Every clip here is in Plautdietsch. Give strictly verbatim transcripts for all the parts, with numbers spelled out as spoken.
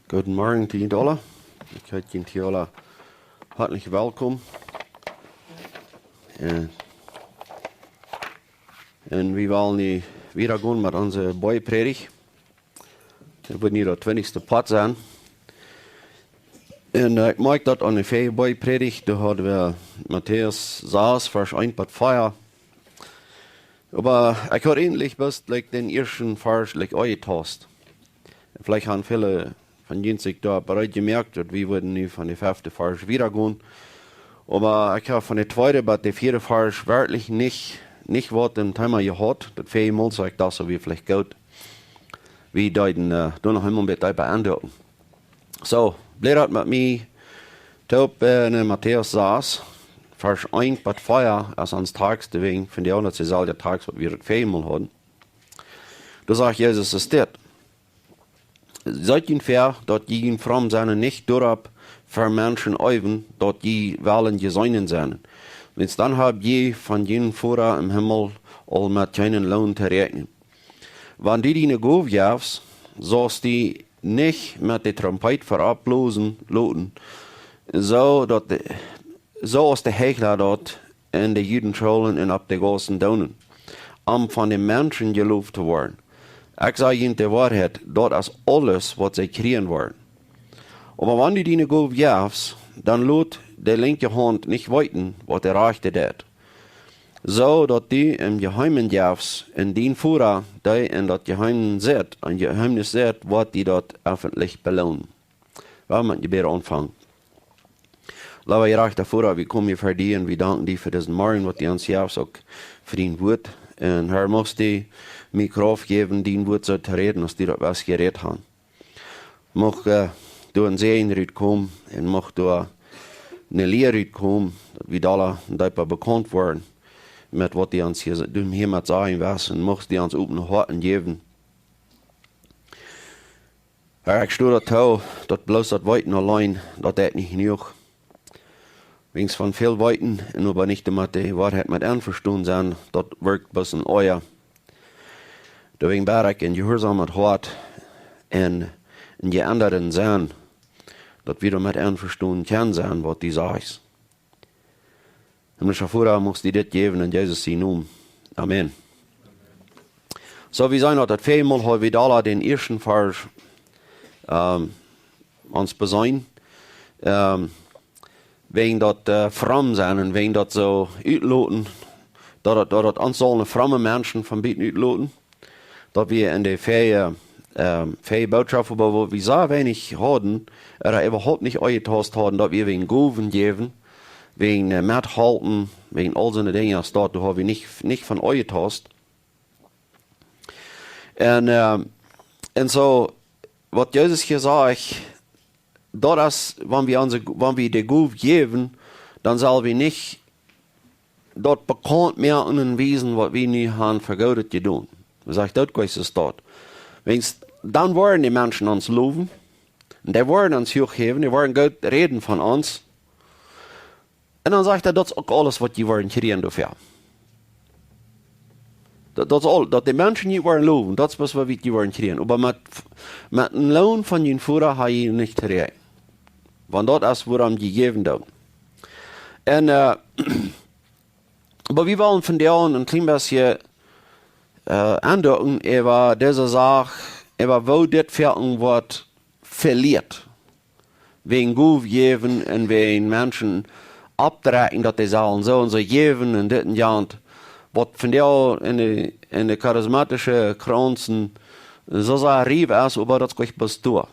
Gooden Morjen to junt aula. Ekj heet junt aula hoatlich welkom. Un, un wie wellen nu wieda gonen met onse Boajprädicht. Dit woat nu de twintichste Poat sennen. Un, äh, ekj moakj daut aun de väaje Boajprädicht, doa hauden wie Matäus sas, Varsch eent bat vea. Oba ekj haud eejentlich bloos, like, dän ieeschten Varsch, like, aunjetaust. Veleicht haben väle von junt sikj doa bereed jemoakt, daut wie wudden nu von dän feften Varsch wieda gonen. Oba ekj hab von dän tweeden bat dän vieeden Varsch werkjlich nich, nich waut em Thema jehaut. Daut väaje Mol, soo ekj docht, soo wia veleicht goot, wie deeden, äh, doa noch eemol een bät deepa aunduken. Soo, blädat met mie toop, äh, en Matäus sas, Varsch eent bat vea, aus ons Tekjst, wäajen von dän aundren, daut es deeselwja Tekjst, waut wie daut väaje Mol hauden. Doa sajcht Jesus es dit: Siet junt väa, daut jie jun Fromm sennen nich doaropp ver Menschen eewen, daut jie wellen jeseenen sennen. Wiels dan hab jie von junen Voda em Himmel aul met kjeenen Loon to räakjnen. Wan du diene Gow jefst, saust die nich met de Trompet verablosen loten, soo daut de, soo aus de Heichla daut en de Judenschoolen un opp de Gaussen doonen, om von de Menschen jeloft to woaren. Ekj saj junt de Woarheit, daut es aules, waut see kjrieen woaren. Oba wan du diene Gow jefst, dan lot de linkje Haunt nich weeten, waut de rajchte deit, soo daut du em Jeheimen jefst, un dien Voda, dee en daut Jeheimnis sitt, em Jeheimnis sitt, woat die daut effentlich beloonen. Well wie met Jebäd aunfangen. Leewa jerajchta Voda, wie komen hia ver die un wie danken die fa disen Morjen, waut du ons jefst, uk fa dien Wuat. Un Herr, muchst du mie Krauft jäwen, dien Wuat soo to räden, aus du daut west jerät han. Mucht, äh, doa een Säajen rutkomen un mucht doa eene Lia rutkomen, daut wie doa deepa bekaunt woaren met waut du ons hia, du hia met sajen west, un muchst du ons opne Hoaten jäwen. Herr, ekj stoa doatoo, daut bloos daut Weeten auleen, daut es nich jenuach. Wäajen von väl weeten un oba nich met de Woarheit met envestonen sennen, daut wirkjt bloos een Oaja. Doawäajen bäd ekj een jehuarsomet Hoat un een jeendaden Senn, daut wie doamet envestonen kjennen sennen, waut du sajchst. Himmlischa Voda, muchst du dit jäwen en Jesus sien Nomen. Amen. Soo, wie seenen daut, daut väaje Mol haud wie doa dän ieeschten Varsch, ähm, ons beseenen, ähm, wäajen daut, äh, fromm sennen un wäajen daut soo utloten, daut daut, daut daut ons saul een fromma Mensch von buten utloten. Daut wie en de väaje, ähm, väaje Bootschoft, oba waut wie soo weinich hauden, ooda äwahaupt nich aunjetaust hauden, daut wie wäajen Gowen jäwen, wäajen, äh, methalpen, wäajen aul soone Dinja, aus daut, doa haud wie nich, nich von aunjetaust. Un, ähm, un soo, waut Jesus hia sajcht, daut es, wan wie onse, wan wie de Gow jäwen, dan sell wie nich daut bekaunt moaken un wiesen, waut wie nu han fa Goodet jedonen. Dan sajcht daut, Gott es daut. Wiels dan woaren de Menschen ons lowen. Un dee woaren ons huach häwen, dee woaren goot räden von ons. Un dan sajcht hee, daut es uk aules, waut jie woaren kjrieen doafäa. Daut, daut es aul, daut de Menschen jie woaren lowen, daut es waut jie woaren kjrieen. Oba met, met een Loon von jun Voda ha jie nich to räakjnen. Wan daut es, wuarom jie jäwen doonen. Un, äh, oba wie wellen vondoag een kjlien bät, äh, aunduken äwa dise Sach, äwa woo dit foaken woat velieet. Wäajen Gow jäwen un wäajen Menschen oppdrekjen, daut dee sellen soo un soo jäwen un dit un jant. Waut vondoag en de, en de charismatische Kjreisen soo sea rief es, oba daut es nich bloos doa.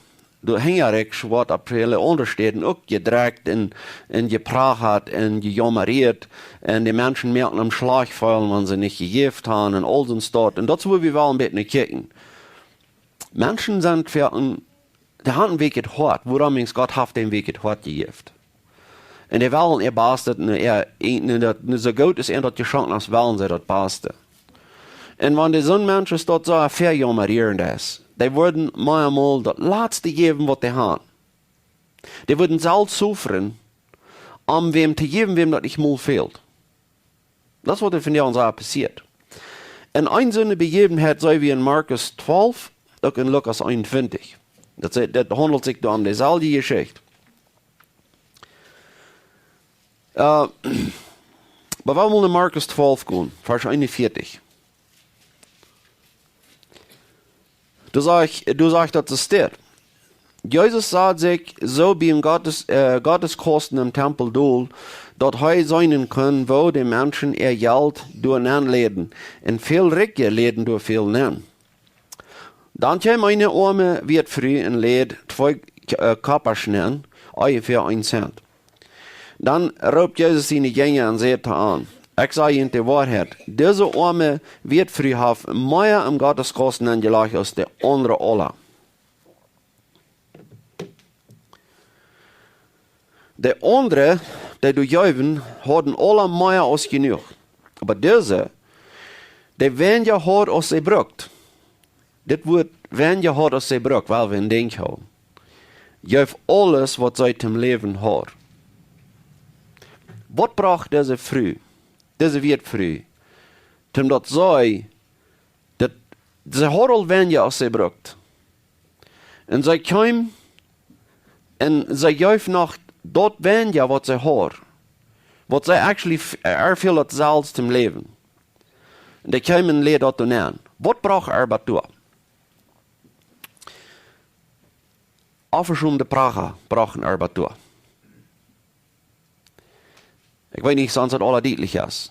Doa hinjaraun woat opp väle aundre Städen uk jedrekjt un, un jeprachat un jejaumert. Un de Menschen moaken sikj schlajcht feelen, wan see nich jejäft han un aul soon Stoff. Un daut es, wua wie wellen een bät no kjikjen. Menschen sent fa een, dee haben een weekjet Hoat, wuarom es Gott haft dee een weekjet Hoat jejäft. Un dee wellen äa Bastet, un äa, un daut, un soo goot es an daut jeschonken, aus wellen see daut Baste. Un wan dee soon Mensch es, daut soo vejaumert es, dee wudden mau mol daut latste jäwen, waut dee han. Dee wudden selfst suffren, om wäm to jäwen, wäm daut nich mol fält. Daut es, waut vondoag soo passieet. Un eene soone Bejäwenheit seenen wie en Markus twalf, uk en Lukas eenuntwintich. Daut, daut haundelt sikj doa om deeselwje Jeschicht. Äh, oba wie wellen no Markus twalf gonen, Varsch eenunvieetich. Doa sajcht, doa sajcht daut, et steit. Jesus sad sikj soo bie een Gottes, äh, Gotteskausten em Tempel dol, daut hee seenen kunn, woo de Menschen äa Jelt doa nenn läden, un väl Rikje läden doa väl nenn. Dan kjeem eene oame Wätfru un läd twee K-, äh, Koppers nenn, onjefäa een Cent. Dan roopt Jesus siene Jinja un sajcht to an: "Ekj saj junt de Woarheit, dise oame Wätfru haft mea em Gotteskausten enjelajcht aus de aundre aula." De aundre, dee doa jeewen, hauden aula mea aus jenuach. Oba dise, dee weinja haud aus see brukt. Dit Wuat weinja haud aus see brukt, well wie en Denkj hoolen. Jeef aules, waut see toom Läwen haud. Waut brocht dise Fru, dise Wätfru, toom daut see, daut, see haud aul weinja aus see brukt. Un see kjeem un see jeef noch daut weinja, waut see haud. Waut see actually f-, ea väl daut selfst toom Läwen. Un dee kjeem un läd daut doa nenn. Waut brocht äa bat doa? Aufjeschomde Pracha brocht äa bat doa. Ekj weet nich, aus daut aula dietlich es.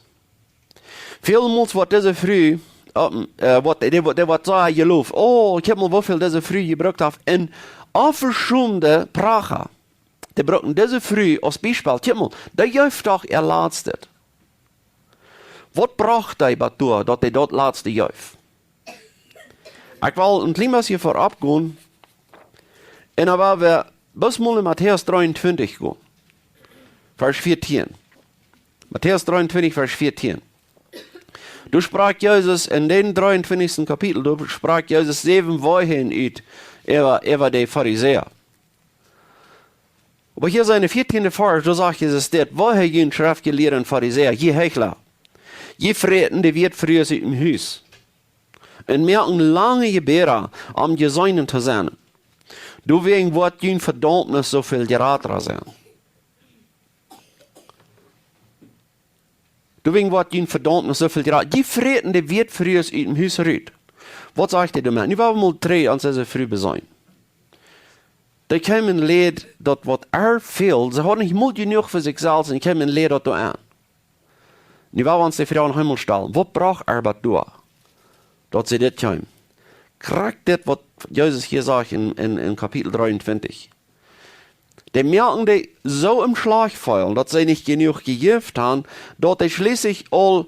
Välmols woat dise Fru, äh, äh, woat, dee, dee, dee woat soo jeloft: "Oh, kjikj mol, woo väl dise Fru jebrukt haft." Un aufjeschomde Pracha, dee brucken dise Fru aus Biespel: "Kjikj mol, dee jeef doch äa Latstet." Waut brocht dee bat doa, daut dee daut Latste jeef? Ekj well een kjlien bät hia verop gonen. Un dan woa wie bloos mol en Matäus dreeuntwintich gonen, Varsch vieetieen. Matäus dreeuntwintich, Varsch vieetieen. Doa sprakj Jesus en dän dreeuntwintichsten Kapitel, doa sprakj Jesus säwen Woarheiten ut äwa, äwa de Farisäa. Oba hia en dän vieetieenden Varsch, doa sajcht Jesus dit: "Wee jun Schreftjelieede un Farisäa, jie Heichla! Jie fräten de Wätfrues ut däm Hus un moaken lange Jebäda, om jeseenen to sennen. Doawäajen woat jun Vedaumnis soo väl jrata sennen." Doawäajen woat jun Vedaumnis soo väl jrata. Jie fräten de Wätfrues ut däm Hus rut. Waut sajcht hee doamet? Nu woa wie mol trigj aun dise Fru beseenen. Dee kjeem un läd daut, waut äa fäld. See haud nich Moot jenuach fa sikj selfst un kjeem un läd daut doa aun. Nu woa wie ons de Froag noch eemol stalen: Waut brocht äa bat doa, daut see dit kjeem? Krakjt dit, waut Jesus hia sajcht en, en, en Kapitel dreeuntwintich. Dee moaken dee soo em Schlajcht feelen, daut see nich jenuach jejäft han, daut dee schlieslich aul,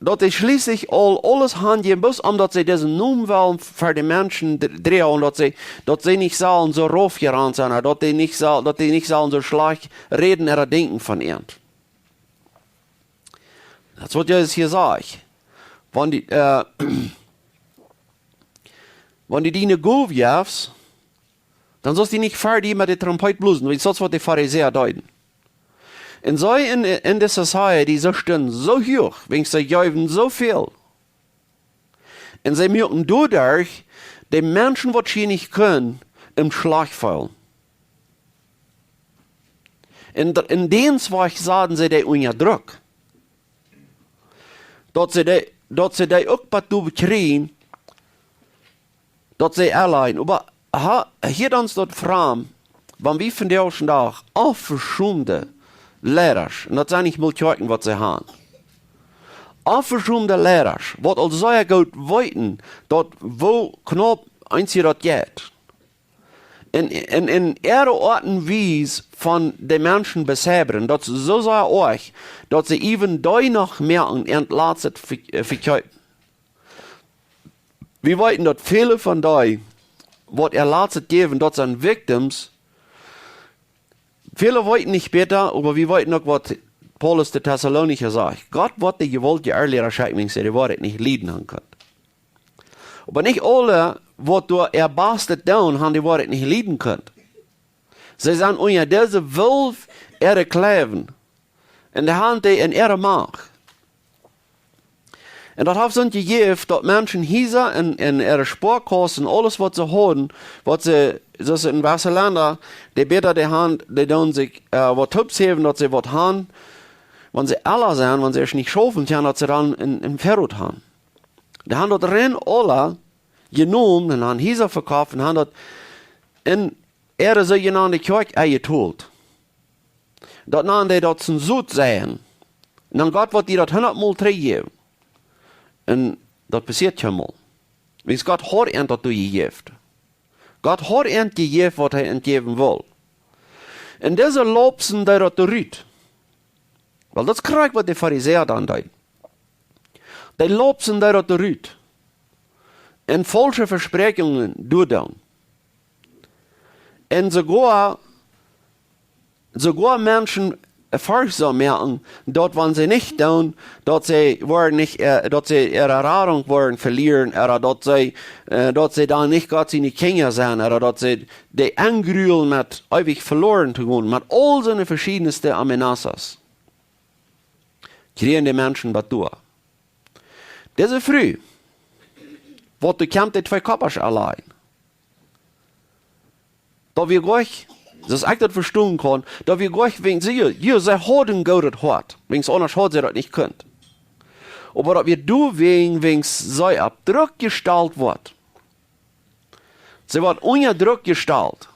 daut dee schlieslich aul aules han jejäft, bloos om daut see disen Nomen wellen ver de Menschen dr-, droagen, daut see, daut see nich sellen soo raufjerant sennen, daut dee nich sell-, daut dee nich sellen soo schlajcht räden ooda denkjen von an. Daut es, waut Jesus hia sajcht. Wan dee, äh, wan dee diene Gow jeft, dan saust dee nich ver die met de Trompet blosen, wiels daut es, waut de Farisäa deeden. Un see en, en de society, see stunden soo huach, wiels see jeewen soo väl. Un see muaken doaderch de Menschen, waut see nich kunnen, em Schlajcht feelen. Un d-, en dän Wajch saten see dee unja Druck. Daut see dee, daut see dee uk bat doa kjrieen, daut see auleen. Oba ha-, hia dan es daut framd, wan wie vondoag dän Dach aufjeschomde Liera, un daut sent nich mol Kjoakjen, waut see han. Aufjeschomde Liera, waut aul sea goot weeten, daut woo knaup eent daut jeit. En, en, en äare Oat un Wies von de Menschen beseibren, daut es soo sea oajch, daut see even dee noch moaken un daut latste ve-, äh, vekjeepen. Wie weeten, daut väle von dee, waut äa latstet jäwen, daut sent victims. Väle weeten nich bäta, oba wie weeten uk, waut Paulus de Tessalonicha sajcht: Gott woat de jewaultje Erliererschaft, wan see de Woarheit nich lieden han kjennen. Oba nich aule, waut doa äa Bastet doonen, han de Woarheit nich lieden kjennen. See sent unja dise Wulf äare Kjleewen. Un dee han dee en äare Macht. Un daut haft soont jejäft, daut Menschen Hiesa un, un äare Spoakaussen, aules waut see hauden, waut see, soo aus en jewesse Lenda, dee bäta dee han, dee doonen sikj, äh, waut toop säwen, daut see waut han, wan see ella sent, wan see nich schaufen kjennen, daut see dan en, en Verrot han. Dee han daut rein aula jenomen un han Hiesa vekoft un han daut en äare soojenaunde Kjoakj enjetolt. Daut nanen dee daut sien Sot seien. Un dan Gott woat die daut hundatmol trigjjäwen. Un daut passieet kjeenmol. Wiels Gott haud an daut doa jejäft. Gott haud an jejäft, waut hee an jäwen wull. Un dise loopsen dee daut doa rut. Well, daut es krakjt, waut de Farisäa dan deeden. Dee loopsen dee daut doa rut. Un faulsche Vespräakjungen doadoonen. Un soogoa, soogoa Menschen ferchtsom moaken, daut wan see nich doonen, daut see woaren nich, äh, daut see äare Radunk woaren velieren, ooda daut see, äh, daut see dan nich Gott siene Kjinja sent, ooda daut see dee aungrullen met eewich veloaren to gonen, met aul soone veschiednste Amenazas. Kjrieen de Menschen bat doa. Dise Fru, waut doa kjemt, dee twee Koppasch auleen. Daut wia goa, soo aus ekj daut vestonen kaun, daut wia goa wäajen see, jo, see haud een goodet Hoat. Wäajen aundasch haud see daut nich kunt. Oba daut wia doawäajen, wäajen see opp Druck jestalt wort. See wort unja Druck jestalt.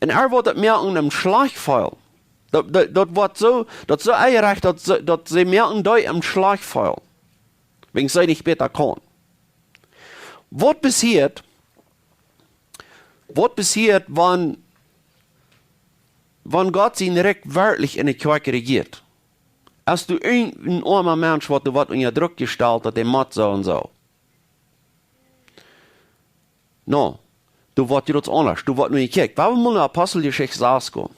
Un äa wort daut mea aun am schlajcht feelen. Daut, daut, daut wort soo, daut soo enjerecht, daut see, daut see mea aun dee am schlajcht feelen. Wäajen see nich bäta kaun. Waut passieet, waut passieet, wan, wan Gott sien Rikj werkjlich enne Kjoakj rejieet? Aus doa een, een oama Mensch, waut doa wort unja Druck jestalt, daut dee mott soo un soo. No, doa woat je daut aundasch. Doa woat nu jekjikjt. Wie haben mol no Aposteljeschicht sas gonen.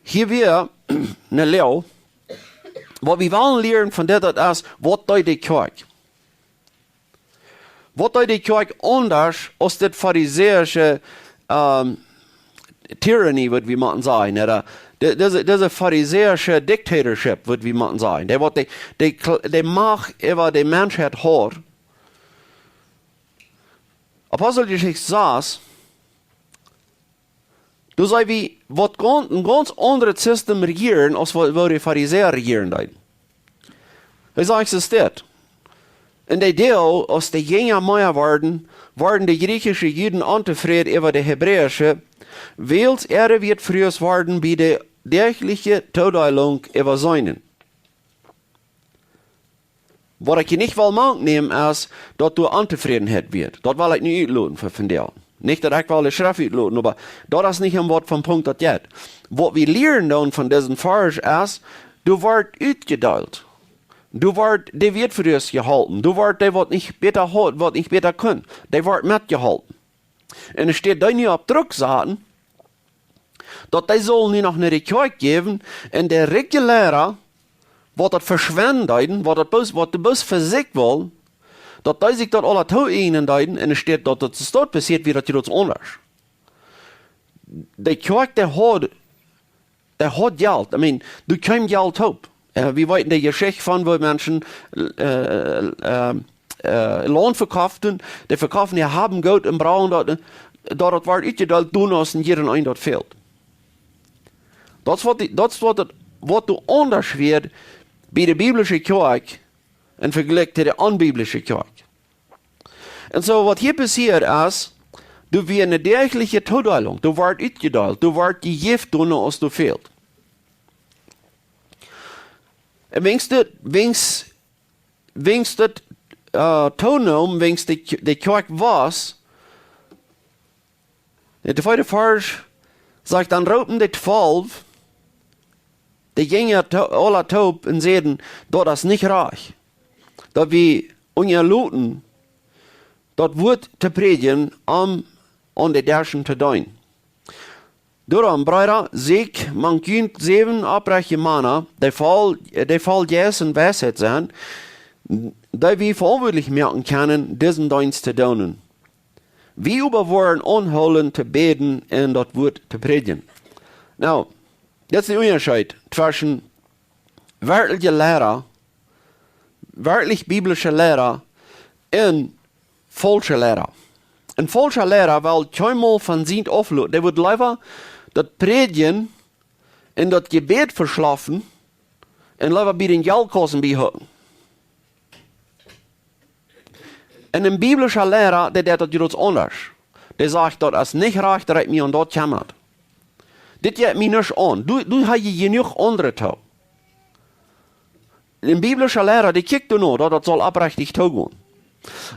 Hia wia ne Lia, waut wie wellen lieren von dit, daut es, waut deed de Kjoakj? Waut deed de Kjoakj aundasch aus dit farisäische, ähm, tyranny, waut wie motten sajen, ooda di-, dise, dise farisäische dictatorship, waut wie motten sajen. Dee waut dee, dee kl-, dee Macht äwa de Menschheit haud. Aposteljeschicht sas, doa see wie waut gaun-, een gaunz aundret System rejieren aus waut, waut de Farisäa rejieren deeden. Hee sajcht, es dit. En dee Tiet, aus de Jinja mea worden, worden de griechische Juden ontofräd äwa de hebräische, wiels äare Wieetfrues worden bie de däachliche Todeelunk äwaseenen. Waut ekj hia nich well mank nämen es, daut doa Ontofrädenheit wia. Daut well ekj nich utloten fa vondoag. Nich daut ekj well de Schreft utloten, oba daut es nich een Wuat vom Punkt daut jeit. Waut wie lieren dan von disen Varsch es, doa wort utjedeelt. Doa wort de Wieetfrues jeholpen. Doa wort dee waut nich bäta haud, waut nich bäta kunn. Dee wort metjeholpen. Un enne Städ dee nu opp Druck saten, daut dee sullen nu noch no de Kjoakj jäwen, un de rikje Liera, waut daut veschwenden deeden, waut daut bloos, waut dee bloos fa sikj wullen, daut dee sikj daut aula too ieejnen deeden, un enne Städ daut daut soo passieet, wia daut je daut aundasch. De Kjoakj, dee haud, dee haud Jelt. I mean, doa kjeem Jelt toop. Äh, wie weeten de Jeschicht von, woo Menschen, äh, äh, äh, Launt vekofften, dee vekofften äa Hab un Goot un brochten daut, daut daut wort utjedeelt, doano aus een jieda een daut fäld. Daut es waut dee, daut es waut daut, waut doa aundasch wia bie de biblische Kjoakj em Vejlikj to de onbiblische Kjoakj. Un soo waut hia passieet es, doa wia eene däachliche Todeelunk, doa wort utjedeelt, doa wort jejäft, doano aus doa fäld. Un wiels dit, wiels, wiels dit, äh, tooneem, wiels de Kj-, de Kjoakj wos, de tweede Varsch sajcht, dan roopen de twalw de Jinja to-, aula toop un säden: "Daut es nich rajcht, daut wie unjaloten daut Wuat to prädjen, om aun de Deschen to deenen. Doaromm, Breeda, sieekjt mank junt säwen opprechte Mana, dee voll, dee voll Jeist un Weisheit sent, dee wie veauntwuatlich moaken kjennen, disen Deenst to doonen. Wie oba woaren aunhoolen to bäden un daut Wuat to prädjen." Nu, daut es de Unjascheet tweschen werkjliche Liera, werkjlich biblische Lera un faulsche Lera. Een faulscha Lera well kjeenmol von sien aufloten. Dee wudd leewa daut Prädjen un daut Jebäd veschlafen un leewa bie dän Jeltkaussen biehucken. Un een biblischa Lera, dee deit daut jrods aundasch. Dee sajcht, daut es nich rajcht, daut ekj mie om daut kjemma. Dit jeit mie nuscht aun. Du, du hast je jenuach aundre too. Een biblischa Lera, dee kjikjt doano, daut daut saul oprechtich toogonen.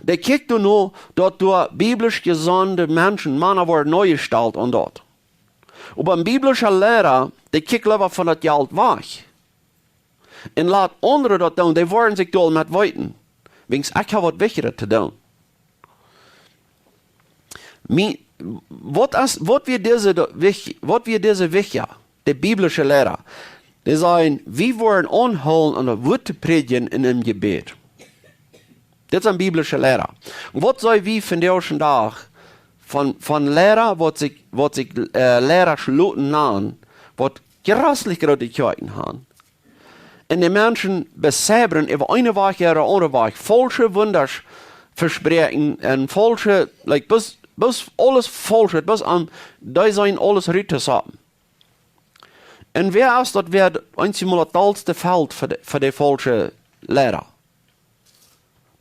Dee kjikjt doano, daut doa biblisch jesunde Menschen, Mana woaren nojestalt aun daut. Oba een biblischa Lera, dee kjikjt leewa von daut Jelt wajch. Un lat aundre daut doonen, dee woaren sikj doa met weeten. Wiels ekj hab waut Wichtjet to doonen. Mie-, waut es, waut wia dise, de, wich-, waut wia dise Wichtja, de biblische Lera? Dee säden, wie woaren aunhoolen om daut Wuat to prädjen un em Jebäd. Dit sent biblische Lera. Waut sent wie vondoag dän Dach von, von Lera, waut sikj, waut sikj, äh, Lera schloten nanen, waut jreslich groote Kjoakjen haben? Un de Menschen beseibren äwa eene Wajch ooda aundre Wajch, faulsche Wunda vespräakjen un faulsche, like, bloos, bloos aules faulsch, bloos aun, dee sent aules rut to sappen. Un wäa es daut, wäa eensjemol daut dollste felt fa de, fa de faulsche Lera?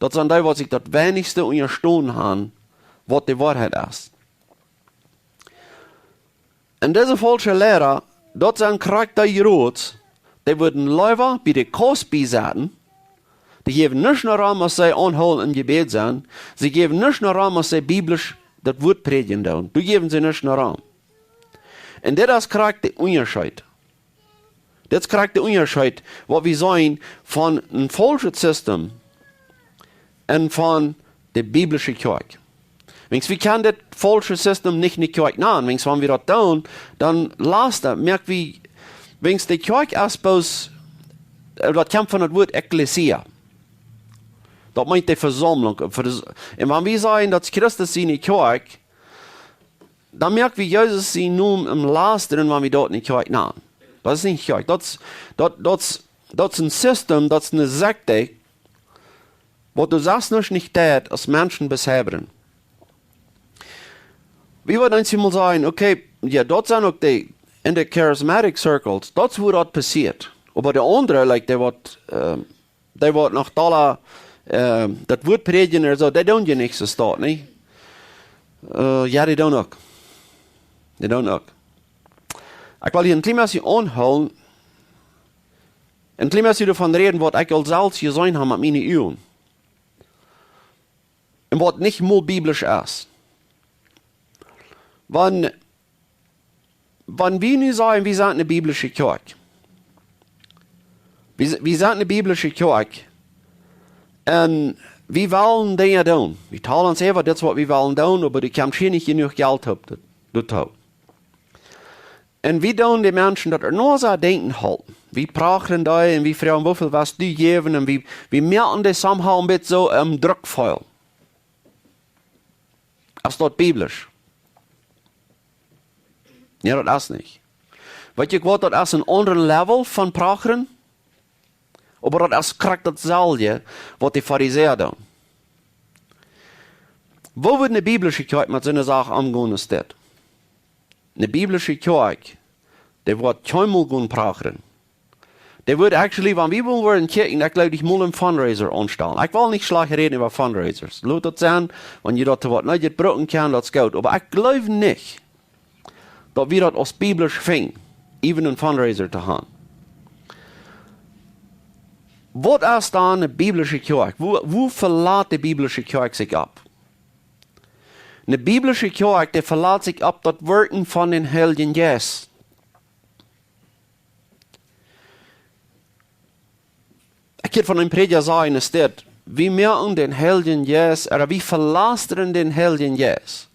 Daut sent dee, waut sikj daut weinichste unjastonen haben, waut de Woarheit es. Un dise faulsche Lera, daut sent krakjt dee Jrots, dee wudden leewa bie de Kaus bie setten, dee jäwen nuscht no rom, aus see aunhoolen em Jebäd sent, see jäwen nuscht no rom, aus see biblisch daut Wuat prädjen doonen. Doa jäwen see nuscht no rom. Un dit es krakjt de Unjascheet. Dit es krakjt de Unjascheet, waut wie seenen von een faulschet System un von de biblische Kjoakj. Wiels wie kjennen dit faulsche System nich ne Kjoakj nanen. Wiels wan wie daut doonen, dan lascht daut, moakj wie, wiels de Kjoakj es bloos, äh, daut kjemt von daut Wuat Ekklesia. Daut meent de Vesaumlunk. Fa de, un wan wie sajen, daut es Christus siene Kjoakj, dan moakj wie Jesus sienen Nomen em Last un wan wie daut nich Kjoakj nanen. Daut es nich Kjoakj. Daut es, daut, daut es, daut es een System, daut es ne Sekjt, waut doa sest nuscht nich deit, aus Menschen beseibren. Wie wudden eensjemol sajen, okay, jo, daut sent uk dee en de Charismatic Circles, daut es wua daut passieet. Oba de aundre, like, dee waut, ähm, dee waut noch dolla, ähm, daut Wuat prädjen ooda soo, dee doonen je nich soo stoakj, nä? Äh, jo, dee doonen uk. Dee doonen uk. Ekj well hia een kjlien bät aunhoolen, een kjlien bät doavon räden, waut ekj aul selfst jeseenen hab met miene Uagen. Un waut nich mol biblisch es. Wan, wan wie nu sajen, wie sent ne biblische Kjoakj. Wie, wie sent ne biblische Kjoakj. Un wie wellen Dinja doonen. Wie talen ons äwa, dit es waut wie wellen doonen, oba doa kjemt hia nich jenuach Jelt opp, daut, daut too. Un wie doonen de Menschen daut ea no soo denkjen halpen. Wie prachren doa un wie froagen, woo väl west du jäwen? Un wie, wie moaken dee somehow een bät soo em Druck feelen. Es daut biblisch? Jo, daut es nich. Weet jie waut, daut es een aundret Level von prachren. Oba daut es krakjt daut selwje, waut de Farisäa doonen. Woo wudd ne biblische Kjoakj met soone Sach omgonen aus dit? Ne biblische Kjoakj, dee woat kjeenmol gonen prachren. Dee wudd actually, wan wie wullen woaren kjikjen, ekj jleew, ekj mol een Fundraiser aunstalen. Ekj well nich schlajcht räden äwa Fundraisers. Lot daut sennen, wan jie daut to waut Needjet brucken kjennen, daut es goot. Oba ekj jleew nich, daut wie daut aus biblisch finjen, even een Fundraiser to haben. Waut es dan ne biblische Kjoakj? Woo, woo velat de biblische Kjoakj sikj opp? Ne biblische Kjoakj, dee velat sikj opp daut Werkjen von dän Heiljen Jeist. Ekj hia von een Prädja säd, es dit: Wie moaken dän Heiljen Jeist, ooda wie velastren dän Heiljen Jeist.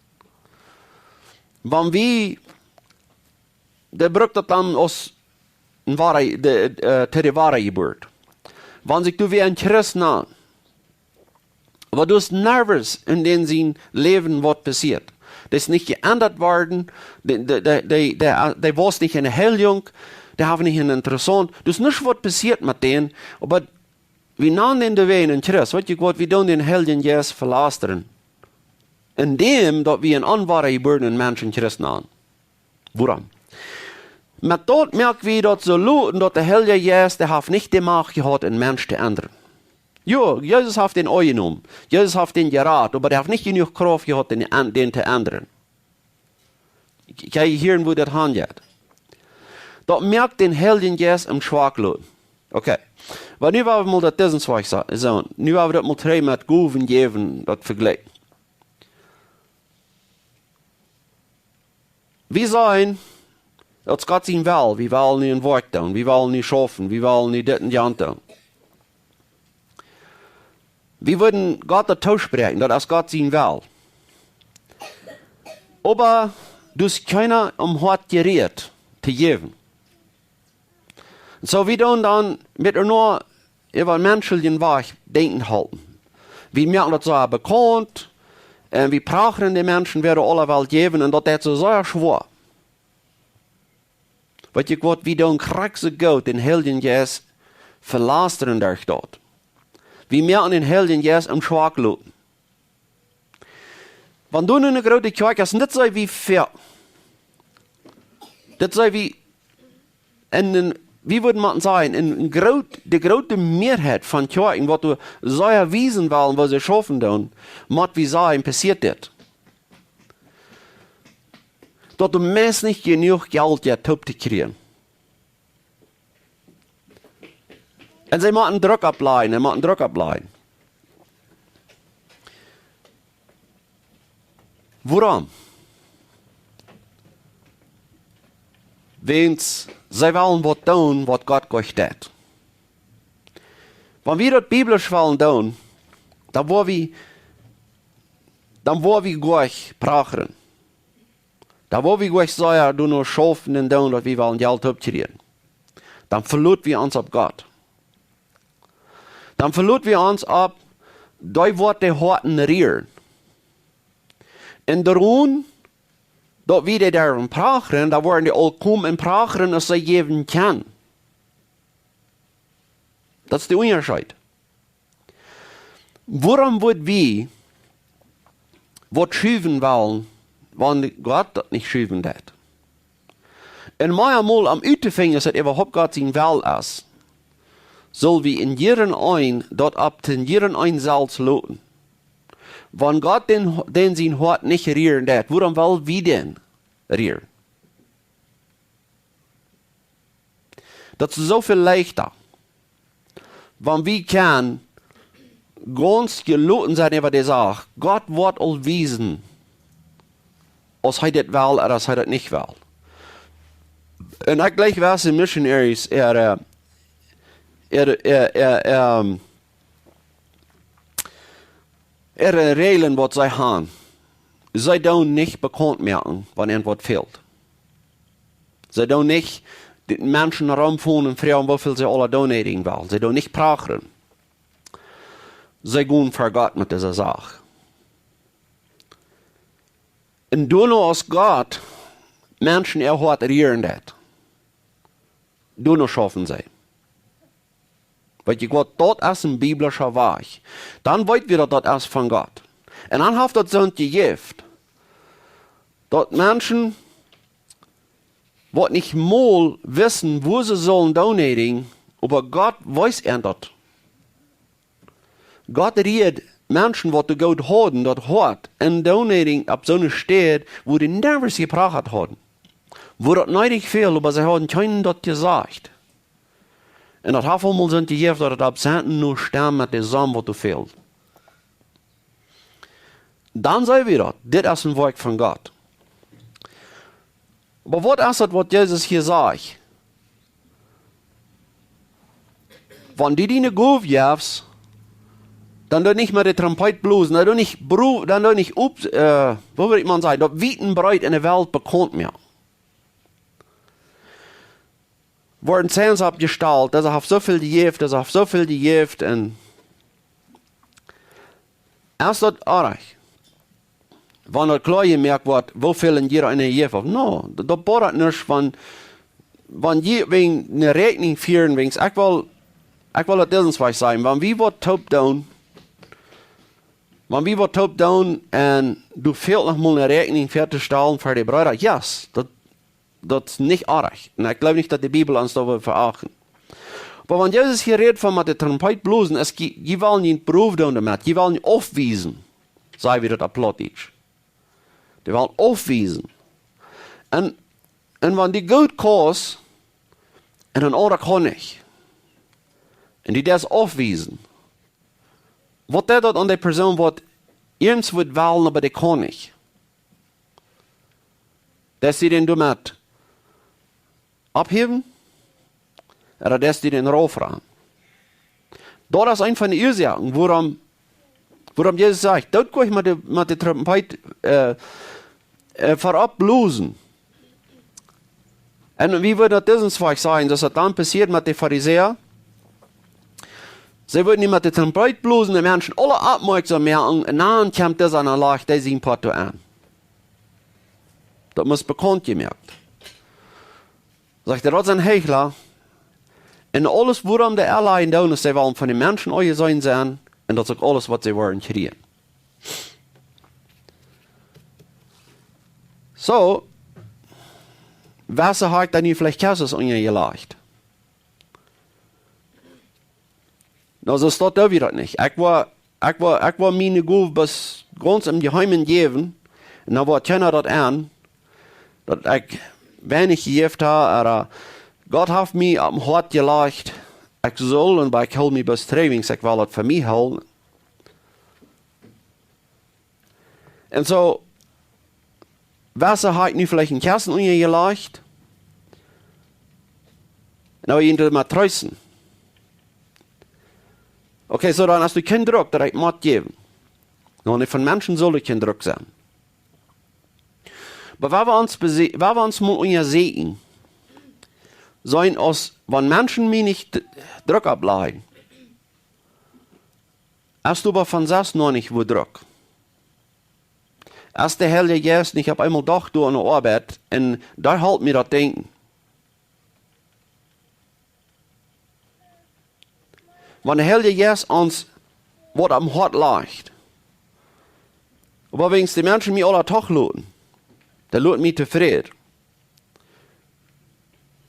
Wan wie, dee brukt daut dan aus een woare, de, äh, to de woare Jeburt. Wan sikj du wia een Christ nant, oba du best nervös en dän sien Läwen, waut passieet. Dee es nich jeendat worden, dee, dee, dee, dee, dee, dee wia nich enne Heiljunk, dee haft nich een Interesse. Daut es nuscht, waut passieet met dän, oba Wie nanen dän doawäajen een Christ. Weet jie waut, wie doonen dän Heiljen Jeist velastren. Endäm daut wie een onwoare jebuarne Mensch een Christ nanen. Wuarom? Met daut moak wie daut soo loten, daut de Heilje Jeist, dee haft nich de Macht jehaut, een Mensch to endren. Jo, Jesus haft dän aunjenomen. Jesus haft dän jerat, oba dee haft nich jenuach Krauft jehaut, dän, dän to endren. Kjikj, hia, woo daut hanjeit. Daut moakt dän Heiljen Jeist am schwak loten. Okay. Oba nu woa wie mol daut disen Wajch sa-, soo. Nu woa wie daut mol trigj met Gowen jäwen, daut vejlikjen. Wie sajen, daut es Gott sien Well, wie wellen nu een Woakj doonen, wie wellen nu schaufen, wie wellen nu dit un jant doonen. Wie wudden Gott daut toospräakjen, daut es Gott sien Well. Oba doa es kjeena aum Hoat jerieet to jäwen. Soo, wie doonen dan met ea noch äwa menschlichen Wajch denkjen halpen. Wie moaken daut soo bekaunt un wie prachren de Menschen, wäa de aule Welt jäwen, un daut es soo sea schwoa. Weet jie waut, wie doonen krakjt soo goot dän Heiljen Jeist velastren derch daut. Wie moaken dän Heiljen Jeist am schwak loten. Wan du nu eene groote Kjoakj hast, un dit sent wie väl. Dit sent wie, un, un wie wudden mau sajen, eene, eene groot-, de groote Mearheit von Kjoakjen, waut wie soo wiesen wellen, waut see schaufen doonen, mott wie sajen, passieet dit. Daut doa meist nich jenuach Jelt jeft toop to kjrieen. Un see motten Druck oppläajen, un motten Druck oppläajen. Wuarom? Wiels see wellen waut doonen, waut Gott goot deit. Wan wie daut biblisch wellen doonen, dan woa wie, dan woa wie goot prachren. Dan woa wie goot sajen, doano schaufen un doonen, daut wie wellen Jelt toop kjrieen. Dan veloot wie ons opp Gott. Dan veloot wie ons opp, dee woat de Hoaten rieren. Un doaromm, daut wie dee derwen prachren, dan woaren dee uk komen un prachren, aus see jäwen kjennen. Daut es de Unjascheet. Wuarom wudd wie waut schuwen wellen, wan Gott daut nich schuwen deit? Un mau emol om uttofinjen, aus daut äwahaupt Gott sien Well es, sull wie en jieda een daut opp en jieda een selfst loten. Wan Gott dän, dän sien Hoat nich rieren deit, wuarom well wie dän rieren? Daut es soo väl leichta, wan wie kjennen gaunz jeloten sennen äwa de Sach. Gott woat aul wiesen, aus hee dit well ooda aus hee daut nich well. Un ekj jleich, waut de Missionaries äare, äare, äare, äare, äm, äare Räajlen, waut see haben, see doonen nich bekaunt moaken, wan irjent waut fält. See doonen nich de Menschen romfoaren un froagen, woo väl see aula donating wellen. See doonen nich prachren. See gonen ver Gott met dise Sach. Un doano, aus Gott Menschen äa Hoat rieren deit, doano schaufen see. Weet jie waut, daut es een biblischa Wajch. Dan weet wie, daut daut es von Gott. Un dan haft daut soont jejäft, daut Menschen, waut nich mol wisten, woo see sullen donating, oba Gott wees an daut. Gott rieed Menschen, waut daut goot hauden, daut Hoat, un donating opp soone Städ, wua dee never jeprachat hauden. Wua daut needich fäld, oba see hauden kjeenem daut jesajcht. Un daut haft emol soont jejäft, daut daut opp Sent no stemt met de Som, waut doa fält. Dan see wie daut, dit es een Woakj von Gott. Oba waut es daut, waut Jesus hia sajcht? Wan du diene Gow jefst, dan doo nich met de Trompet blosen, dan doo nich bro-, dan doo nich op, äh, woo well ekj mau sajen, daut wiet un breet enne Welt bekaunt moaken. Woaren Signs oppjestalt, daut see haft soo väl jejäft, daut see haft soo väl jejäft, un es daut oajch, wan daut kloa jemoakt woat, woo väl een jieda eena jejäft haft? No, daut, daut bodat nuscht, wan, wan jie wäajen eene Räakjnunk fieren, wäajen, ekj well Ekj well daut dit eenst sajen, wan wie waut toop doonen, wan wie waut toop doonen un doa fält noch mol eene Räakjnunk väatostalen fa de Breeda, yes, daut, daut es nich oajch. Un ekj jleew nich, daut de Bibel ons doa well veachten. Oba wan Jesus hia rät von met de Trompet blosen, es, jie, jie wellen junt Prow doonen doamet, jie wellen aufwiesen, saj wie daut opp Plautdietsch. Dee wellen aufwiesen. Un, un wan du goot kaust, un een aundra kaun nich, un du deist aufwiesen, waut deit daut aun de Persoon, waut irjent waut well, oba dee kaun nich? Deist du dän doamet oppheewen? Ooda deist du dän raufranen? Daut es eene von de Uasoaken, wuarom, wuarom Jesus sajcht, daut jie met de, met de Trompet, äh, äh, veropp blosen. Un wie wudden daut disen Wajch sajen, daut daut dan passieet met de Farisäa? See wudden nu met de Trompet blosen, de Menschen aule oppmoakjsom moaken, un dan kjemt dis aun un lajcht dee sien Poat aun. Daut mott bekaunt jemoakt. Sajcht hee, daut sent Heichla. Un aules, wuarom dee aula doonen, es, see wellen von de Menschen aunjeseenen sennen. Un daut es uk aules, waut see wellen kjrieen. Soo, wäa haft dan nu veleicht Kjessels unjajelajcht? Nu, soo steit doa wada nich. Ekj woa, ekj woa, ekj woa miene Gow bloos gaunz em Jeheemen jäwen. Un dan woat kjeena daut aun, daut ekj weinich jejäft hab, ooda Gott haft mie opp daut Hoat jelajcht, ekj saul, un bie ekj hool mie bloos trigj, wiels ekj well daut fa mie hoolen. Un soo, wäa haft nu veleicht een Kjessen unjajelajcht? Un dan woa jie doamet treesten. Okay, soo dan, aus du kjeen Druck, daut ekj mott jäwen. Nu, nich von Menschen saul doa kjeen Druck sennen. Oba wan wie ons bese-, wan wie ons mol unjasäkjen, sent aus, wan Menschen mie nich d-, Druck oppläajen, es doa oba von selfst noch nich woo Druck. Es de Heilje Jeist nich opp eemol doch doa aun de Oabeit un doa halpt mie daut Denkjen. Wan de Heilje Jeist ons waut aum Hoat lajcht, oba wiels de Menschen mie aula doch loten, dee loten mie tofräd.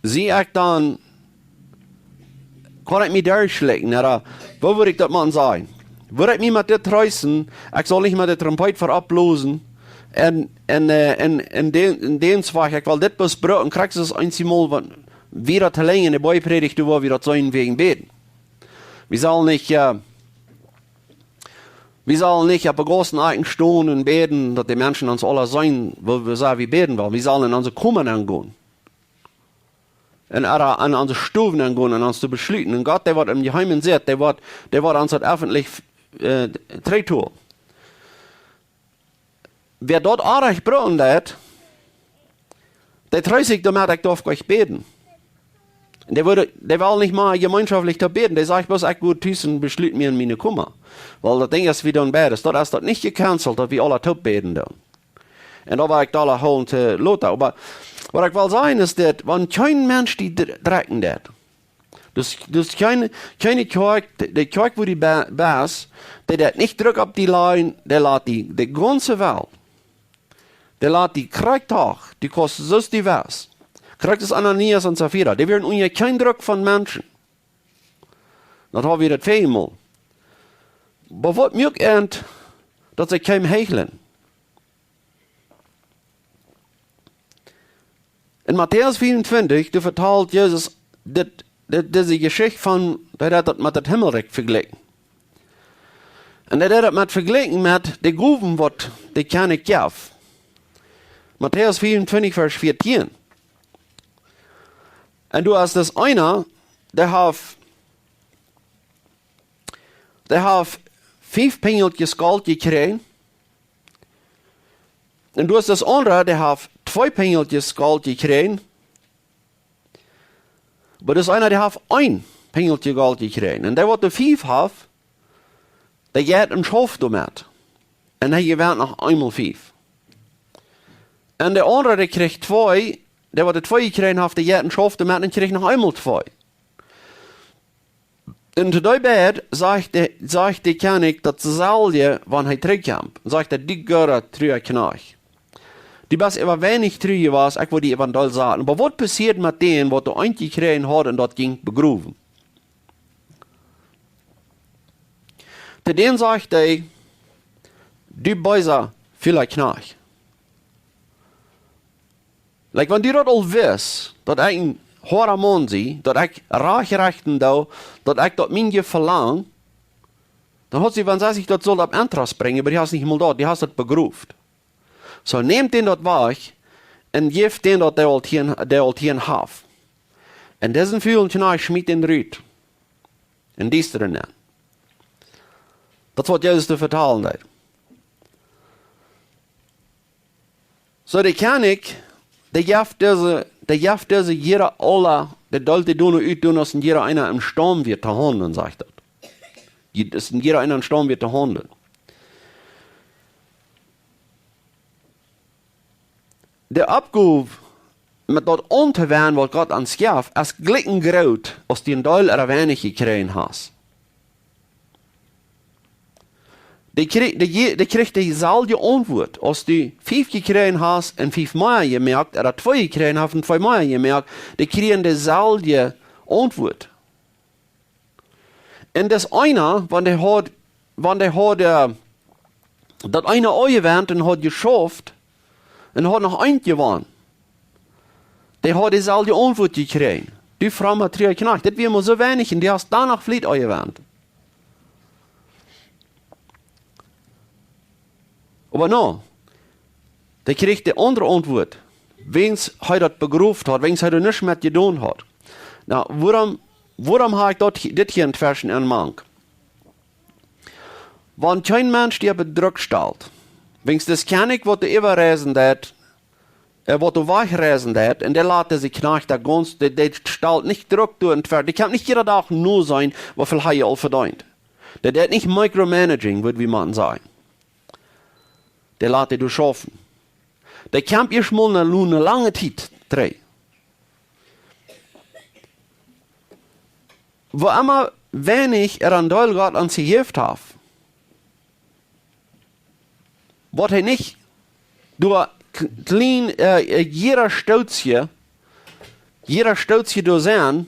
See ekj dan, kaun ekj mie derchschlikjen, ooda, woo wudd ekj daut mau sajen? Wudd ekj mie met dit treesten, ekj saul nich met de Trompet veropp blosen, un, un, äh, un, un dän, un dän Wajch, ekj well dit bloos brucken, krakjt soo aus eemol, wan wie daut to lenjd enne Boajeprädicht, doa woa wie daut soo wäajen bäden. Wie sellen nich, äh, wie sellen nich opp de Gaussen stonen un bäden, daut de Menschen ons aula seenen, woo wie, soo wie bäden wellen. Wie sellen en onse Koma nengonen. Un ooda en onse Stow nengonen un ons to beschluten. Un Gott, dee waut em Jeheemen sitt, dee waut, dee waut ons daut effentlich, äh, trigj deit. Wäa daut oajch brucken deit, dee treest sikj doamet, ekj darf nich bäden. Un dee wudd, dee well nich mea jemeenschoftlich toop bäden. Dee sajcht bloos, ekj go tus un beschlut mie en miene Koma. Wiels daut Dinkj es, wie doonen beides. Daut es daut nich jecancelt, daut wie aula toop bäden doonen. Un doa woa ekj dolla hoolen to lota. Oba waut ekj well sajen es dit, wan kjeen Mensch die dr-, drekjen deit. Dus, dus kjeene, kjeene Kjoakj, de, de Kjoakj, wua du be-, best, dee deit nich Druck opp die läajen, dee lat die, de gaunze Welt. Dee lat die krakjt doch, du kaust soo aus du west. Krakjt aus Ananias un Safira. Dee wieren unja kjeen Druck von Menschen. Daut hab wie daut väl mol. Oba waut muak ent, daut see kjeem heichlen? En Matäus vea un twintich, doa vetalt Jesus dit, dit, dise Jeschicht von, hee haft daut met daut Himmelrikj vejlikjen. Un hee haft daut met vejlikjen met de Gowen, waut de Kjennich jeef. Matäus vea un twintich, Varsch vieetieen. Un doa es dis eena, dee haft, dee haft fief Pinjelkjes Golt jekjräajen. Un doa es dis aundra, dee haft twee Pinjelkjes Golt jekjräajen. Oba dis eena, dee haft een Pinjelkje Golt jekjräajen. Un dee, waut doa fief haft, dee jeit un schauft doamet. Un hee jewent noch eemol fief. Un de aundra, dee kjrieech twee, dee, waut doa twee jekjräajen haft, dee jeit un schauft doamet un kjrieech noch eemol twee. Un to dee beid sajcht de, sajcht de Kjennich daut selwje, wan hee trigj kjemt. Sajcht hee: "Du gooda, trua Kjnajcht. Du best äwa weinich tru jewast, ekj woa die äwa een Deel saten." Oba waut passieet met dän, waut de eent jekjräajen haud un daut jinkj begrowen? To dän sajcht hee: "Du beesa, fula Kjnajcht." Like, wan du daut aul wist, daut ekj een hoada Maun sie, daut ekj rajcht rechten doo, daut ekj daut miene velang, dan haud see, wan see sikj daut sull opp Interest brinjen, oba du hast nich mol daut, du hast daut begroft. Soo, nämt dän daut wajch un jeft dän daut, dee aul tieen, dee aul tieen haft. Un disen fulen Kjnajcht schmiet dän rut. En Diestren nenn. Daut es waut Jesus to vetalen deed. Soo, de Kjennich, dee jeft dise, dee jeft dise jieda aula, dee deelt dee doonen ut, doonen aus een jieda eena em Staum wia to haundlen, sajcht daut. Aus een jieda eena em Staum wia to haundlen. De Oppgow met daut auntowennen, waut Gott ons jeft, es jlikj een groot, aus du een Deel ooda weinich jekjräajen hast. Dee kjrie-, dee je-, dee kjricht deeselwje Auntwuat. Aus du fief jekjräajen hast un fief mea jemoakt, ooda twee jekjräajen hast un twee mea jemoakt, dee kjrieen deeselwje Auntwuat. Un daut eena, wan dee haud, wan dee haud, äh, daut eena aunjewendt un haud jeschauft un haud noch eent jewonnen, dee haud deeselwje Auntwuat jekjräajen: "Du fromma, trua Kjnajcht, dit wia mau soo weinich un du hast daut noch fliet aunjewendt." Oba nä, dee kjricht de aundre Auntwuat, wiels hee daut begroft haud, wiels hee doa nuscht met jedonen haud. Nu, wuarom, wuarom hab ekj daut hie-, dit hia entweschen en mank? Wan kjeen Mensch die bedrukt stalt, wiels dis Kjennich, waut doa äwareisen deed, äh, waut doa wajchreisen deed, un dee lat dise Kjnajcht doa gaunz, dee, dee stalt nich Druck doa entweschen, dee kjeem nich jieda Dach noseenen, woo väl hee aul vedeent. Dee deed nich micromanaging, wudd wie mau sajen. Dee lat dee doa schaufen. Dee kjeem ieescht mol no, no lange Tiet trigj. Woo emma weinich hee een Deel Gott ons jejäft haft, woat hee nich doa k-, kjlien, äh, äh, jieda Stootje, jieda Stootje doa sennen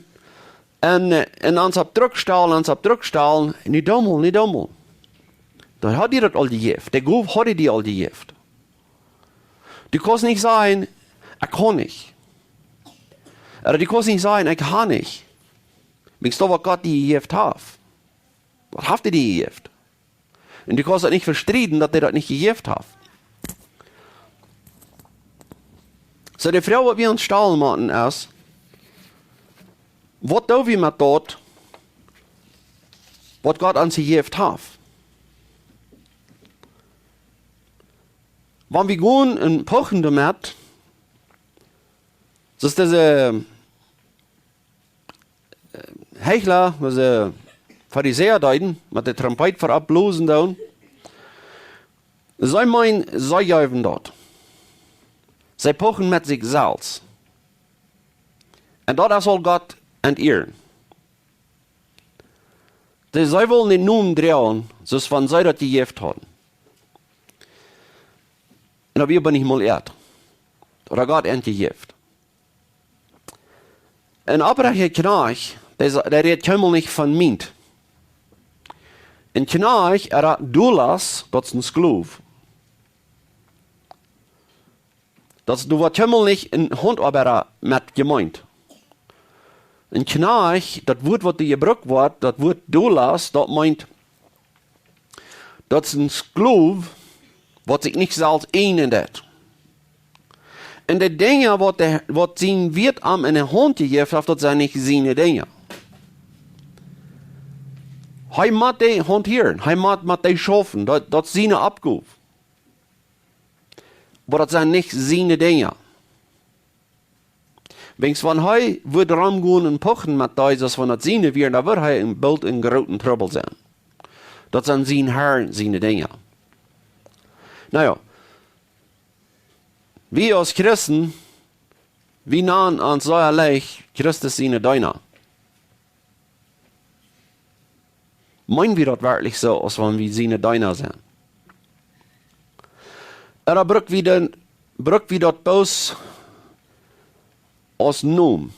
un, äh, un ons opp Druck stalen, ons opp Druck stalen, nich dommel, nich dommel. Dan haud hee daut aul jejäft. De Gow haud hee die aul jejäft. Du kaust nich sajen: "Ekj kaun nich." Ooda du kaust nich sajen: "Ekj hab nich." Wiels daut, waut Gott die jejäft haft, daut haft hee die jejäft. Un du kaust daut nich vestrieden, daut hee daut nich jejäft haft. Soo, de Froag, waut wie ons stalen motten, es: Waut doo wie met daut, waut Gott ons jejäft haft? Wan wie gonen un puchen doamet, soo aus dise, äh, Heichla, dise Farisäa deeden, met de Trompet ver oppblosen doonen, see meenen, see jeewen daut. See puchen met sikj selfst. Un daut es aul Gott ent ieren. Dee, see wullen dän Nomen droagen, soo aus wan see daut jejäft hauden. Un daut wia oba nich mol äa. Ooda Gott ent jejäft. Een opprechta Kjnajcht, dee sa-, dee rät kjeenmol nich von mient. Een Kjnajcht, ooda doulos, daut es een Sklow. Daut es, doa woat kjeenmol nich een Hauntoabeida met jemeent. Een Kjnajcht, daut Wuat, waut doa jebrukt woat, daut Wuat doulos, daut meent, daut es een Sklow, waut sikj nich selfst eenen deit. Un de Dinja, waut de, waut sien Wieet am enne Haunt jejäft haft, daut sent nich siene Dinja. Hee mott dee hauntieren, hee mott met dee schaufen, daut, daut es siene Oppgow. Oba daut sent nich siene Dinja. Wiels wan hee wudd romgonen un puchen met dee, soo aus wan daut siene wieren, dan wudd hee en, boolt en grooten Trubbel sennen. Daut sent sien Harn siene Dinja. Nu jo, wie aus Christen, wie nanen ons sea leicht Christus siene Deena. Meen wie daut werkjlich soo, aus wan wie siene Deena sent? Ooda bruck wie dan, bruck wie daut bloos aus Nomen?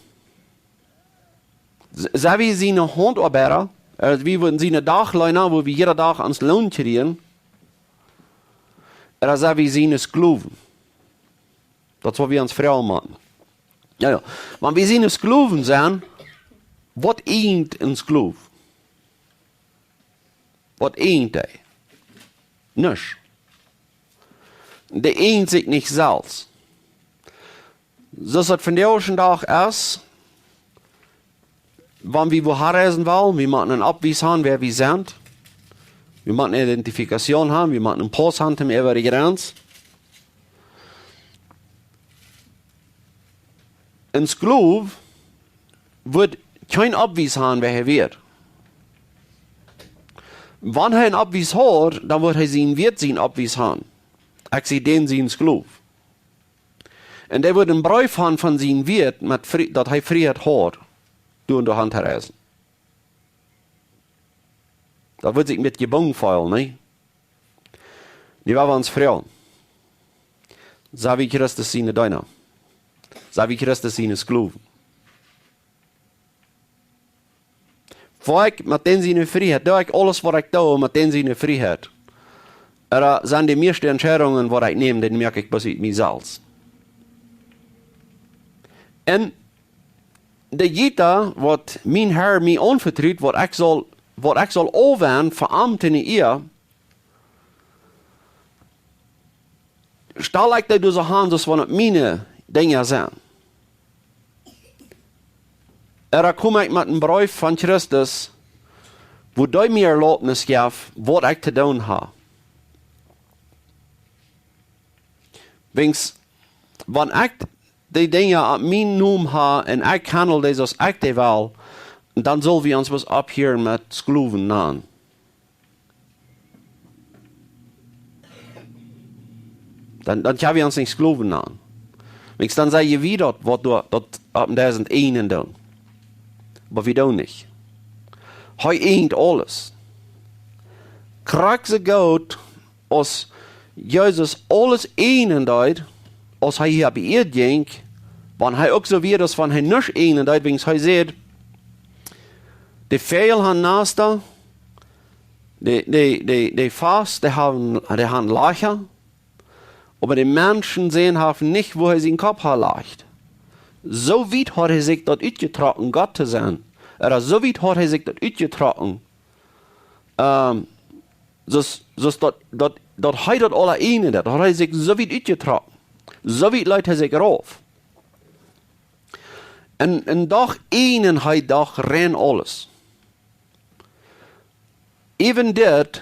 S-, sent wie siene Hauntoabeida, äh, wie wudden siene Dachleena, wua wie jieda Dach ons Loon kjrieen? Ooda sent wie siene Sklowen? Daut es waut wie ons froagen motten. Jo, jo. Wan wie siene Sklowen sent, waut eejent een Sklow? Waut eejent dee? Nuscht. Dee eejent sikj nich selfst. Soo aus daut vondoag dän Dach es, wan wie wua han reisen wellen, wie motten een Oppwies han, wäa wie sent. Wie motten eene Identifikation han, wie motten een Pauss han, om äwa de Grenz. Een Sklow woat kjeen Oppwies han, wäa hee wia. Wan hee een Oppwies haud, dan woat hee sien Wieet sien Oppwies han. Ekj sie dän sien Sklow. Un dee woat een Breef han von sien Wieet, met Frie-, daut hee Frieheit haud, doa un doa han to reisen. Daut woat sikj met jebungen feelen, nä? Nu woa wie ons froagen: Sent wie Christus siene Deena? Sent wie Christus siene Sklowen? Woa ekj met dän siene Frieheit, doo ekj aules, waut ekj doo, met dän siene Frieheit? Ooda sent de mieeschte Entscheidungen, waut ekj näm, dee moak ekj bloos ut mie selfst? Un de Jita, waut mien Herr mie aunvetrut, waut ekj saul, waut ekj saul oppwenden fa am to ne Ea, stal ekj dee doa soo han, soo aus wan et miene Dinja sent? Ooda kom ekj met een Breef von Christus, wua dee mie Erlaubnis jeft, waut ekj to doonen ha? Wäajens, wan ekj dee Dinja opp mienen Nomen ha un ekj handel dee soo aus ekj dee well, dan sell wie ons waut opphieren met Sklowen nanen. Dan, dan kjenn wie ons nich Sklowen nanen. Wäajens dan sent wie daut, waut doa, daut opp däm eenen doonen. Oba wie doonen nich. Hee eejent aules. Krakjt soo goot aus Jesus aules eejnen deed, aus hee hia opp Ieed jinkj, wan hee uk soo wia, aus wan hee nuscht eejnen deed, wäajens hee säd: De Väajel han Nasta, de, de, de, de Fos, dee han, dee han Lajcha, oba de Menschensän haft nich, wua hee sien Kopp haft lajcht. Soo wiet haud hee sikj daut utjetrocken, Gott to sennen. Ooda soo wiet haud hee sikj daut utjetrocken, ähm, soo aus, soo aus daut, daut, daut hee daut aula eejnen deed, haud hee sikj soo wiet utjetrocken. Soo wiet leet hee sikj rauf. Un, un doch eejnen hee doch rein aules. Äwen dit,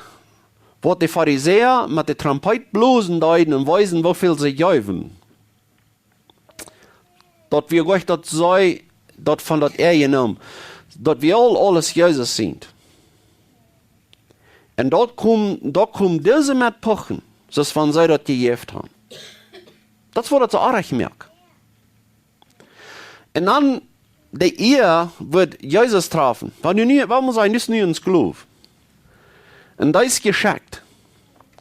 waut de Farisäa met de Trompet blosen deeden un wiesen, woo väl see jeewen. Daut wia nich daut see daut von daut Ea neemen, daut wie aul aules Jesus sent. Un daut kjeem, daut kjeem dise met puchen, soo aus wan see daut jejäft han. Daut es waut daut soo oajch moakt. Un dan de Ea woat Jesus trafen. Wan nu, nu, wan wie sajen, nu es nu een Sklow. Un dee es jeschekjt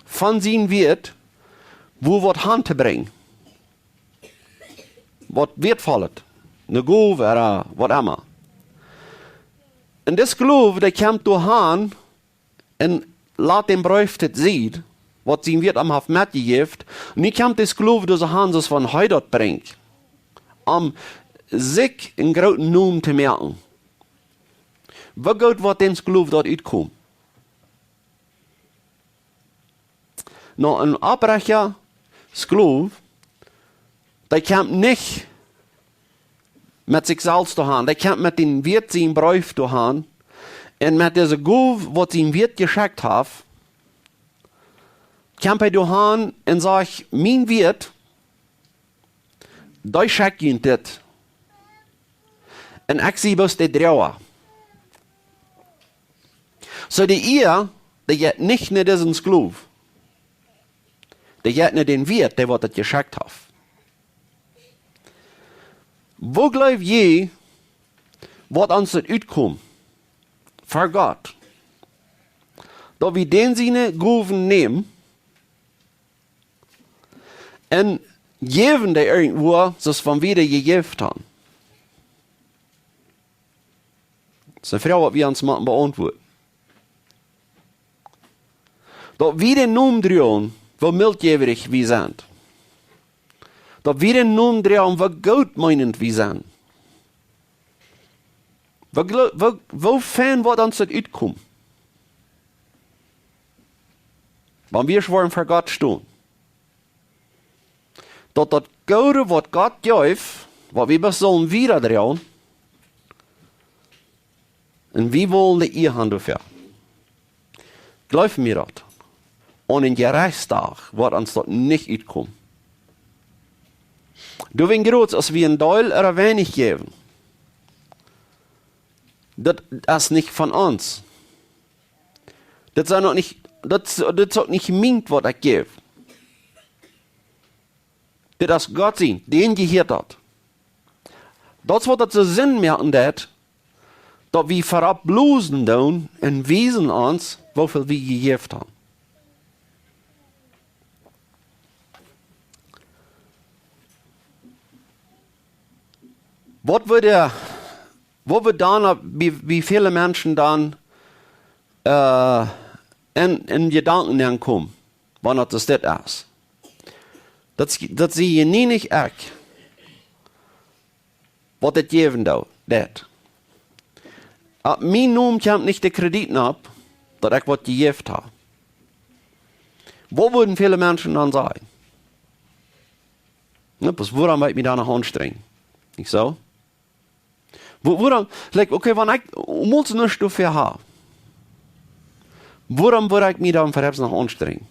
von sien Wieet, wua waut han to brinjen. Waut wieetvollet. Ne Gow ooda waut emma. Un dis Sklow, dee kjemt doa han un lat dän Breef tosied, waut sien Wieet am haft metjejäft. Nu kjemt de Sklow doa soo han, soo aus wan hee daut brinjt, om sikj een grooten Nomen to moaken. Woo goot woat dän Sklow daut utkomen? Nu, een oprajchta Sklow, dee kjemt nich met sikj selfst doa han. Dee kjemt met dän Wieet sien Breef doa han. Un met dise Gow, waut sien Wieet jeschekjt haft, kjemt hee doa han un sajcht: Mien Wieet, dee schekjt junt dit. Un ekj sie bloos de Droaga. Soo de Ea, dee jeit nich no disen Sklow. Dee jeit no dän Wieet, dee waut daut jeschekjt haft. Woo jleew jie, woat ons daut utkomen ver Gott? daut wie dän siene Gowen nämen un jäwen dee irjentwua, soo aus wan wie dee jejäft haben. Daut es eene Froag, waut wie ons motten beauntwuaden. Daut wie dän Nomen droagen, woo miltjäwrich wie sent. Daut wie dän Nomen droagen, woo goot meenent wie sent. Woo, glo- woo, woo fein woat ons daut utkomen, wan wie woaren ver Gott stonen. Daut daut Goode, waut Gott jeft, waut wie bloos sellen wiedadroagen, un wie wellen de Ea haben doafäa. Jleew mie daut. Aun een Jerechtsdach woat ons daut nich utkomen. Doawäajen, jrods aus wie een Deel ooda weinich jäwen, daut es nich von ons. Daut sent uk nich, daut, daut es uk nich mient, waut ekj jäw. Dit es Gott sien, dän jehieet daut. Daut es waut daut soo Senn moaken deit, daut wie verop blosen doonen un wiesen ons, woo väl wie jejäft haben. Waut woat, waut woat dan, bie, bie väle Menschen dan, äh, enn, enn Jedanken aunkomen, wan daut es dit es? Daut, daut sie je nie nich ekj, waut dit jäwen doo-, deit. Opp mienen Nomen kjemt nich de Kredit nopp, daut ekj waut jejäft hab. Waut wudden väle Menschen dan sajen? Na, bloos wuarom woa ekj mie dan noch aunstrenjen? Nich soo? Wua-, wuarom, like, okay, wan ekj, mott nuscht doafäa haben, wuarom woa ekj mie dan velops noch aunstrenjen?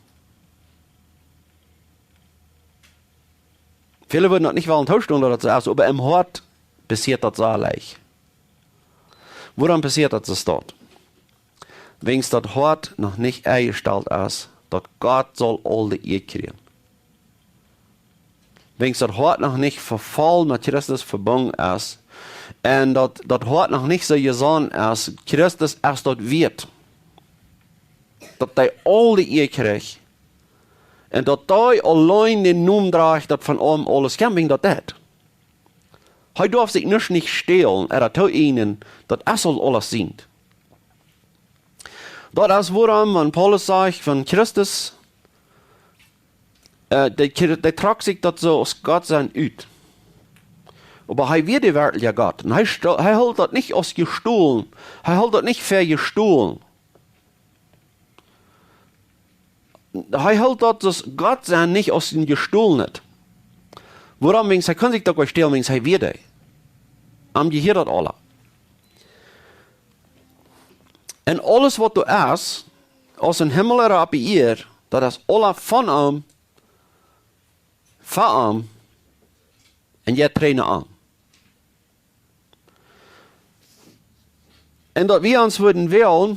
Väle wudden daut nich wellen toostonen, daut daut soo es, oba em Hoat passieet daut soo leicht. Wuarom passieet daut soo? Wiels daut Hoat noch nich enjestalt es, daut Gott saul aul de Ea kjrieen. Wiels daut Hoat noch nich vefoll met Christus vebungen es, un daut, daut Hoat noch nich soo jesonnen es, Christus es daut wieet, daut hee aul de Ea kjricht, un daut hee auleen dän Nomen drajcht, daut von am aules kjemt, wiels daut deit. Hee darf sikj nuscht nich stälen, ooda tooeajnen, daut es aul aules sient. Daut es wuarom, wan Paulus sajcht von Christus, äh, dee, dee trock sikj daut soo aus Gott sennen ut. Oba hee wia de werkjliche Gott. Un hee sto-, hee hilt daut nich aus jestolen. Hee hilt daut nich fa jestolen. Hee hilt daut aus Gott sennen nich aus een jestolenet. Wuarom? Wiels hee kunn sikj daut nich stälen, wiels hee wia dee. Am jehieet daut aules. Un aules waut doa es, aus em Himmel ooda opp de Ieed, daut es aules von am, fa am, un jeit trigj no am. Un daut wie ons wudden wellen,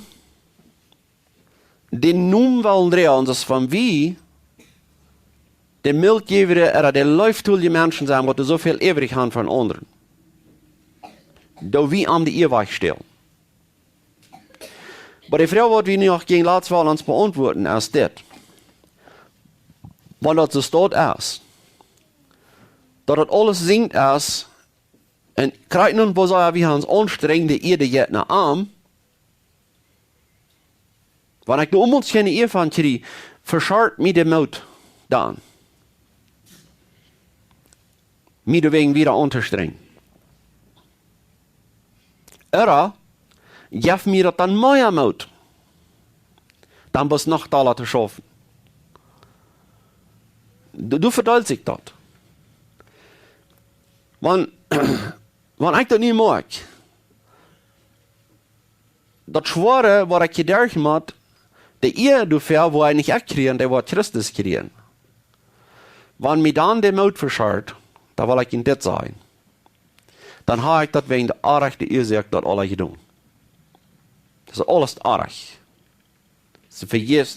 dän Nomen wellen droagen, daut wan wie de miltjäwrje ooda de leeftolje Menschen sent, waut doa soo väl äwrich haben fa aundre, daut wie am de Ea wajchstälen. Oba de Froag, waut wie nu noch jlikj latst wellen ons beauntwuaden, es dit. Wan daut soo es, daut daut aules sient es, un krakjt nu, woo sea wie ons aunstrenjen, de Ea jeit no am. Wan ekj doa emol kjeene Ea von kjrie, vescharpt mie de Moot dan, mie doawäajen wieda auntostrenjen? Ooda jeft mie daut dan mea Moot, dan bloos noch dolla to schaufen? Doa, doa vedeelt sikj daut. Wan, wan ekj daut nu moak, daut Schwoare, waut ekj hia derch mott, de Ea doafäa woa nich ekj kjrieen, dee woat Christus kjrieen. Wan mie dan de Moot vescharpt, dan well ekj junt dit sajen. Dan hab ekj daut wäajen de orrajchte Uasoak daut aula jedonen. Daut es aules orrajcht. Daut es vejäfs.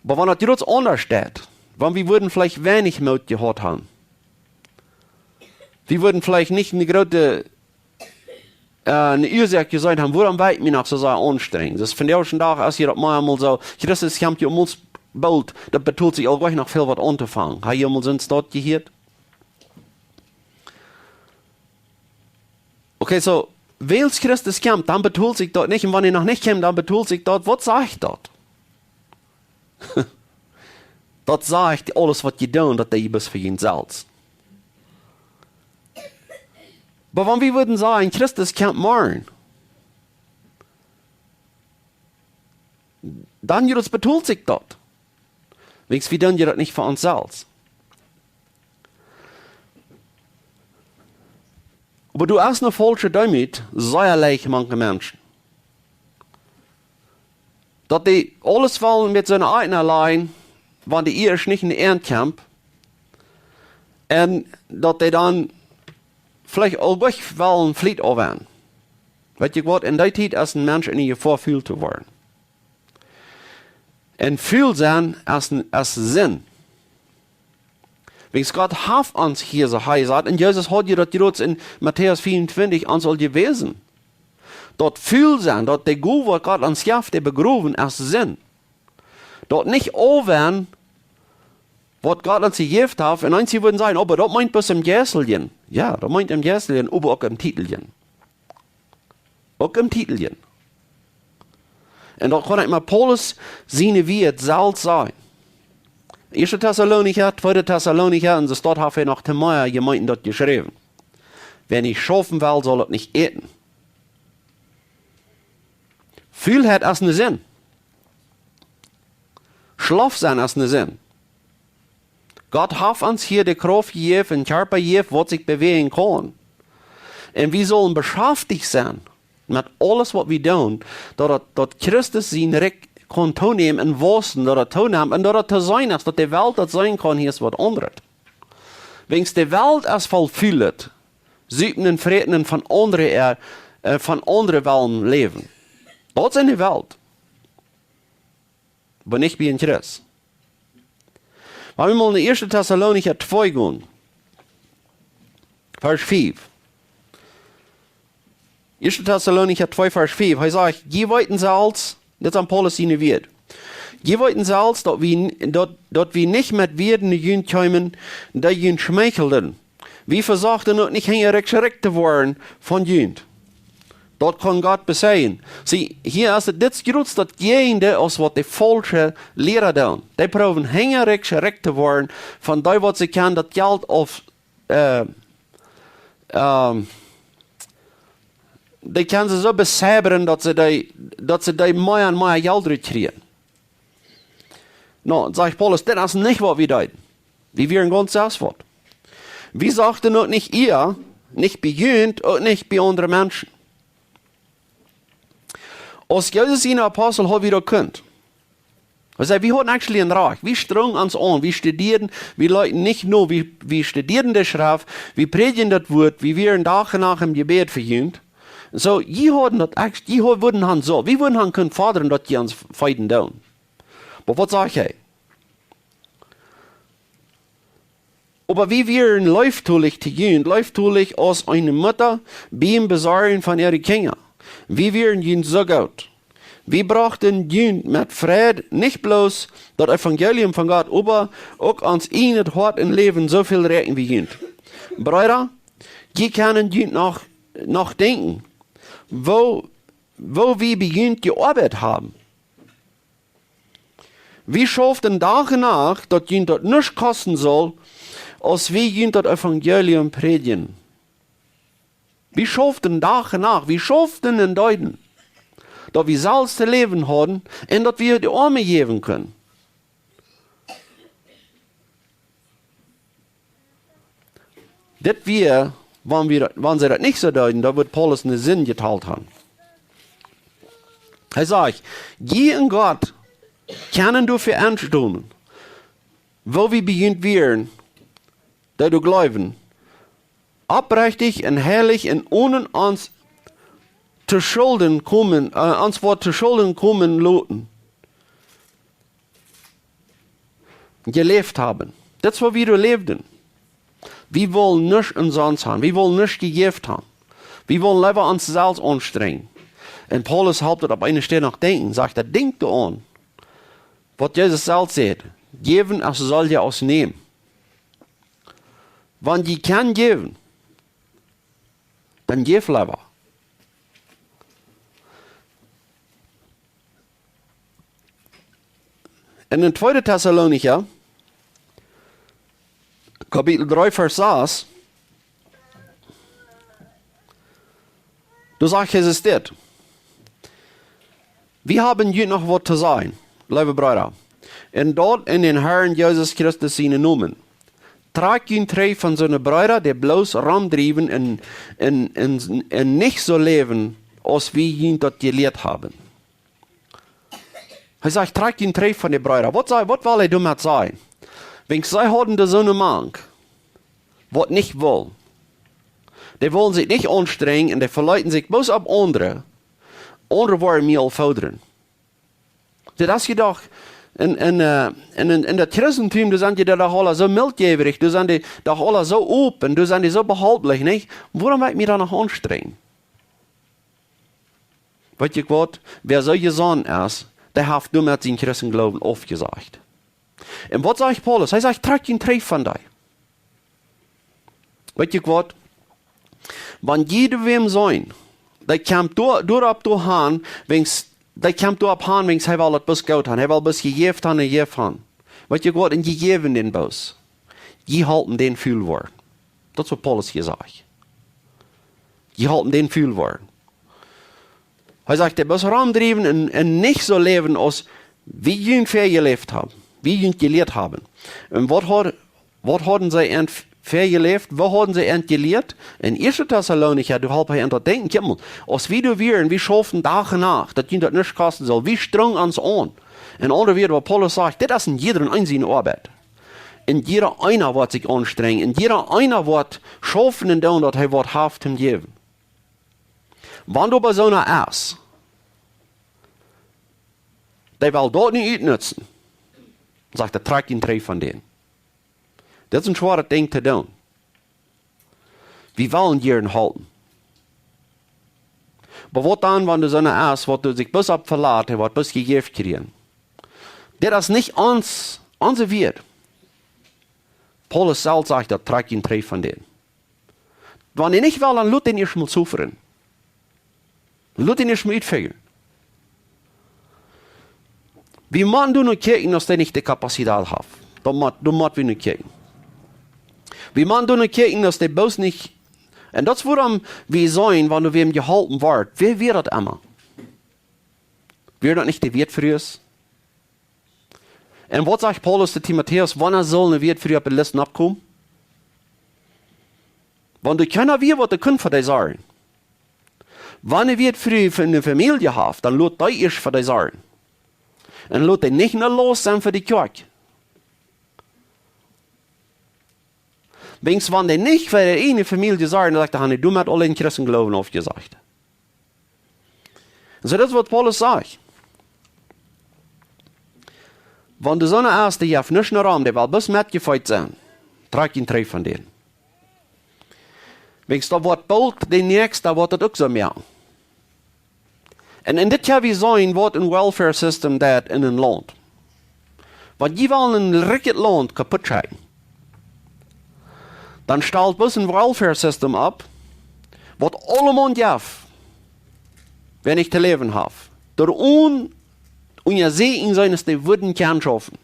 Oba wan daut jrods aundasch steit, wan wie wudden veleicht weinich Moot jehaut haben, wie wudden veleicht nich een grootet äh, ne Uasoak jeseenen haben, wuarom well ekj mie noch soo sea aunstrenjen. Daut es vondoag dän Dach, aus jie daut mau emol soo, Christus kjemt je om ons boolt, daut betolt sikj aul jlikj noch väl waut auntofangen. Hab jie mol soont daut jehieet? Okay, soo, wiels Christus kjemt, dan betolt sikj daut nich. Un wan hee noch nich kjemt, dan betolt sikj daut. Waut sajcht daut? Daut sajcht, aules waut jie doonen, daut dee jie bloos fa junt selfst. Oba wan wie wudden sajen, Christus kjemt morjen, dan, jo, daut betolt sikj daut. Wiels wie doonen je daut nich fa ons selfst. Oba doa es ne faulsche Deemoot sea leicht mank de Menschen. Daut dee aules wellen met siene eejne Lien, wan de Ea nich en de Enj kjemt, un daut dee dan veleicht uk nich wellen Fliet aufwenjen. Weet jie waut, en dee Tiet es een Mensch en de Jefoa ful to woaren. Un ful sennen es een, es Sind. Wiels Gott haft ons hia soo hee jesat, un Jesus haud je daut jrod en Matäus vea un twintich ons aul jewäsen. Daut ful sennen, daut de Gow waut Gott ons jeft, dee begrowen es Sind. Daut nich aufwenjen, waut Gott ons jejäft haft, un eenje wudden sajen, oba daut meent bloos em Jeisteljen. Jo, daut meent em Jeisteljen, oba uk em Tieteljen. Uk em Tieteljen. Un daut kaun ekj mau Paulus siene Wieed selfst sajen. Ieeschte Tessalonicha, Tweede Tessalonicha, un soo doa haft hee noch to mea Jemeenten daut jeschräwen. Wäa nich schaufen well, saul uk nich äten. Fulheit es ne Sind. Schlaufen es ne Sind. Gott haft ons hia de Krauft jejäft, een Kjarpa jejäft, waut sikj bewäajen kaun. Un wie sellen beschaftich sennen met aules waut wie doonen, daut, daut, daut Christus sien Rikj kaun toonämen un wausen, daut daut toonemt un daut daut to seenen es, daut de Welt daut seenen kaun, hia es waut aundret. Wiels de Welt es voll Fulet, Supen un Fräten un von aundre, äh, äh, von aundre Wellen läwen. Daut es en de Welt. Oba nich bie een Christ. Wan wie mol en Ieeschte Tessalonicha twee gonen, Varsch fief. Ieeschte Tessalonicha twee, Varsch fief. Hee sajcht, jie weeten selfst, dit sent Paulus siene Wieed. Jie weeten selfst, daut wie, daut, daut wie nich met Wieed no junt kjeemen, dee junt schmeichelden. Wie vesochten uk nich hinjariks rikj to woaren von junt. Daut kaun Gott beseien. See, hia es et dit jrod daut Jäajendeel aus waut de faulsche Liera doonen. Dee proowen hinjariks rikj to woaren von dee waut see kjennen daut Jelt auf, äh, ähm, dee kjennen see soo beseibren daut see dee, daut see dee mea un mea Jelt rutkjrieen. Nu, sajcht Paulus, dit es nich waut wie deeden. Wie wieren gaunz selfst waut. Wie sochten uk nich Ea, nich bie junt, uk nich bie aundre Menschen. Aus Jesus siene Apostel haud wie daut kunt. Hee säd, wie hauden actually een Rajcht. Wie strenjen ons aun, wie studieeden, wie leeten nich no, wie, wie studieeden de Schreft, wie prädjen daut Wuat, wie wieren Dach un Nacht em Jebäd fa junt. Soo, jie hauden daut act-, jie haud-, wudden han soo, wie wudden han kunt fodren daut jie ons feeden doonen. Oba waut sajcht hee? Oba wie wieren leeftolich to junt, leeftolich aus eene Mutta biem Besorjen von äare Kjinja. Wie wieren junt soo goot. Wie brochten junt met Freid nich bloos daut Evangelium von Gott, oba uk ons ieejnet Hoat un Läwen soo väl räakjen wie junt. Breeda, jie kjennen junt noch, noch denkjen, woo, woo wie bie junt jeoabeit haben. Wie schauften Dach un Nacht, daut junt daut nuscht kosten sull, aus wie junt daut Evangelium prädjen. Wie schauften Dach un Nacht, wie schauften un deeden, daut wie selfst to läwen hauden un daut wie de Oame jäwen kunnen. Dit wia, wan wie daut, wan see daut nich soo deeden, dan wudd Paulus ne Sind jetalt han. Hee sajcht, jie un Gott kjennen doafäa enstonen, woo wie bie junt wieren, dee doa jleewen, oprechtich un heilich un onen ons to Schulden komen, äh, ons waut to Schulden komen loten. Jeläft haben. Daut es, woo wie doa läwden. Wie wullen nuscht omsonst han. Wie wullen nuscht jejäft han. Wie wellen leewa ons selfst aunstrenjen. Un Paulus halpt daut opp eene Städ noch denkjen, sajcht hee, denkjt doaraun, waut Jesus selfst säd: Jäwen es, saul jie ons nämen. Wan jie kjennen jäwen, dan jäft leewa. En tweede Tessalonicha, Kapitel dree, Varsch sas, doa sajcht Jesus dit: Wie haben junt noch waut to sajen, leewe Breeda, un daut en dän Herrn Jesus Christus sienen Nomen. Trakjt junt trigj von soone Breeda, dee bloos romdriewen un, un, un, un nich soo läwen, aus wie junt daut jelieet haben. Hee sajcht, trakjt junt trigj von de Breeda. Waut saj-, waut well hee doamet sajen? Wiels see hauden doa soone mank, waut nich wullen. Dee wullen sikj nich aunstrenjen un dee veleeten sikj bloos opp aundre. Aundre woaren mie aul fodren. Dit es jedoch en, en, äh, en, en, en daut Christentum, doa sent jie doa doch aula soo mildjäwrich, doa sent dee doch aula soo open, doa sent dee soo behalplich, nich? Wuarom well ekj mie doa noch aunstrenjen? Weet jie waut? Wäa soo jesonnen es, dee haft doamet sienen Christengloowen aufjesajcht. Un waut sajcht Paulus? Hee sajcht, trakjt junt trigj von dee. Weet jie waut? Wan jie wäm seenen, dee kjemt doa, doaropp doa han, wiels, dee kjemt doaropp han, wiels hee well daut bloos goot han. Hee well bloos jejäft han un jejäft han. Weet jie waut? Un jie jäwen dän bloos. Jie halpen dän ful woaren. Daut es waut Paulus hia sajcht. Jie halpen dän ful woaren. Hee sajcht, dee bloos romdriewen un, un nich soo läwen, aus wie junt väajeläft haben, wie junt jelieet haben. Un waut haud-, waut hauden see an väajeläft? Woo hauden see an jelieet? En Ieeschte Tessalonicha, doa halpt hee an daut denkjen, kjikj mol, aus wie doa wieren, wie schauften Dach un Nacht, daut junt daut nuscht kosten sull, wie strenjen ons aun. En aundre Wieed, waut Paulus sajcht, dit es en jieda eena siene Oabeit. Un jieda eena woat sikj aunstrenjen, un jieda eena woat schaufen un doonen, daut hee waut haft toom jäwen. Wan doa bie soona es, dee well daut nich utnutzen, sajcht hee, trakjt junt trigj von dän. Dit es en schwoaret Dinkj to doonen. Wie wellen jieren halpen. Oba waut dan, wan doa soona es, waut doa sikj bloos opp velat, hee woat bloos jejäft kjrieen? Dit es nich ons, onse Wieed. Paulus selfst sajcht daut, trakjt junt trigj von dän. Wan hee nich well, dan lot dän ieescht mol suffren. Lot dän ieescht mol utfeelen. Wie motten doa no kjikjen, aus dee nich de Kapazitat haft. Daut mott, daut mott wie no kjikjen. Wie motten doa no kjikjen, aus dee bloos nich, un daut es wuarom wie seenen, wan wäm jeholpen woat. Wäa wia daut emma? Wia daut nich de Wätfrues? Un waut sajcht Paulus to Timotäus, wanea sull ne Wätfru opp de List nopp komen? Wan doa kjeena wia, waut doa kunn fa dee sorjen. Wan ne Wätfru fa ne Famielje haft, dan lot dee ieescht fa dee sorjen. Un lot dee nich ne Laust sennen fa de Kjoakj. Wiels wan dee nich fa äare ieejne Famielje sorjen, dan sajcht hee, dan han dee doamet aul dän Christengloowen aufjesajcht. Soo, daut es waut Paulus sajcht. Wan doa soona es, dee jeft nuscht no am, dee well bloos metjefeet sennen, trakjt junt trigj von dän. Wiels doa woat boolt de näakjsta, woat daut uk soo moaken. Un en dit Joa, wie seenen, waut en welfare system deit en een Launt. Wan jie wellen een rikjet Launt kaput schekjen, dan stalt bloos een welfare system opp, waut aulemaun jeft, wäa nich to läwen haft. Doa un-, unja see en sennen, aus dee wudden kjennen schaufen.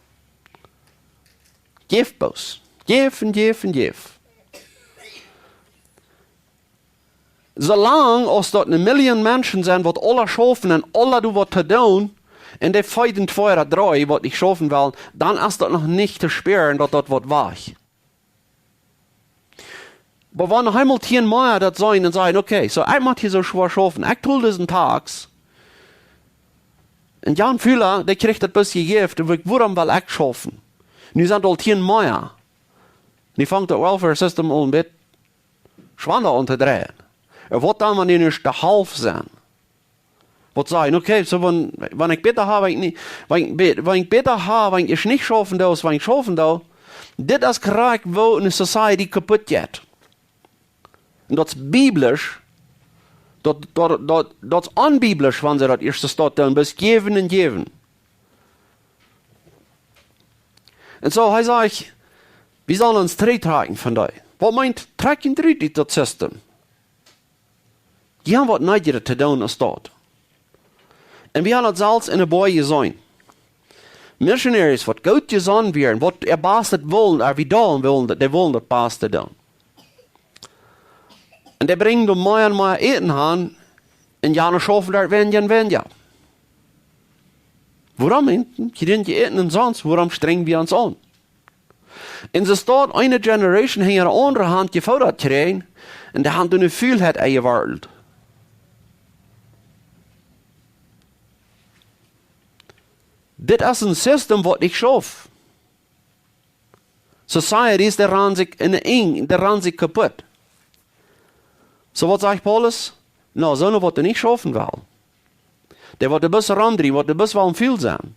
Jeff bloos. Jeff un jeff un jeff. Soo lang aus daut ne Million Menschen sent, waut aula schaufen un aula doonen waut to doonen, un dee feeden twee ooda dree, waut nich schaufen wellen, dan es daut noch nich to spieren, daut daut waut wajch. Oba wan eemol tieen mea daut seenen un sajen, okay, soo, ekj mott hia soo schwoa schaufen, ekj tol disen Tax, un Jan Fula, dee kjricht daut bloos jejäft, un wuarom well ekj schaufen? Nu sent aul tieen mea. Nu fangt daut welfare system aul een bät schwanda aun to dreien. Un waut dan, wan dee nich de Halft sent? Waut sajen, okay, soo, wan, wan ekj bäta ha, wan ekj nich, wan ekj bä-, wan ekj bäta ha, wan ekj ieescht nich schaufen doo, aus wan ekj schaufen doo, dit es krakjt woo ne society kaput jeit. Un daut es biblisch, Daut, daut, daut, daut es onbiblisch, wan see daut ieescht daut doonen, bloos jäwen un jäwen. Un soo, hee sajcht, wie sellen ons trigjtrakjen von dee. Waut meent, trakjt junt rut ut daut System? Dee haben waut Needjet to doonen aus daut. Un wie haben daut selfst enne Boaj jeseenen. Missionaries, waut goot jesonnen wieren, waut äa Bastet wullen, ea wie doonen wullen, dee wullen daut Baste doonen. Un dee brinjen doa mea un mea Äten han, un jane schaufen doa weinja un weinja. Wuarom? Jie doonen je Äten un sest, wuarom strenj wie ons aun? Un soo es doa eene Generation hinja de aundre han jefodat jekjräajen, un dee han doa ne Fulheit enjewortelt. Dit es een System, waut nich schauft. Societies, dee rannen sikj enne Enj, dee rannen sikj kaput. Soo, waut sajcht Paulus? Na, soone, waut doa nich schaufen wellen. Dee, waut doa bloos romdrieejen, waut doa bloos wellen ful sennen.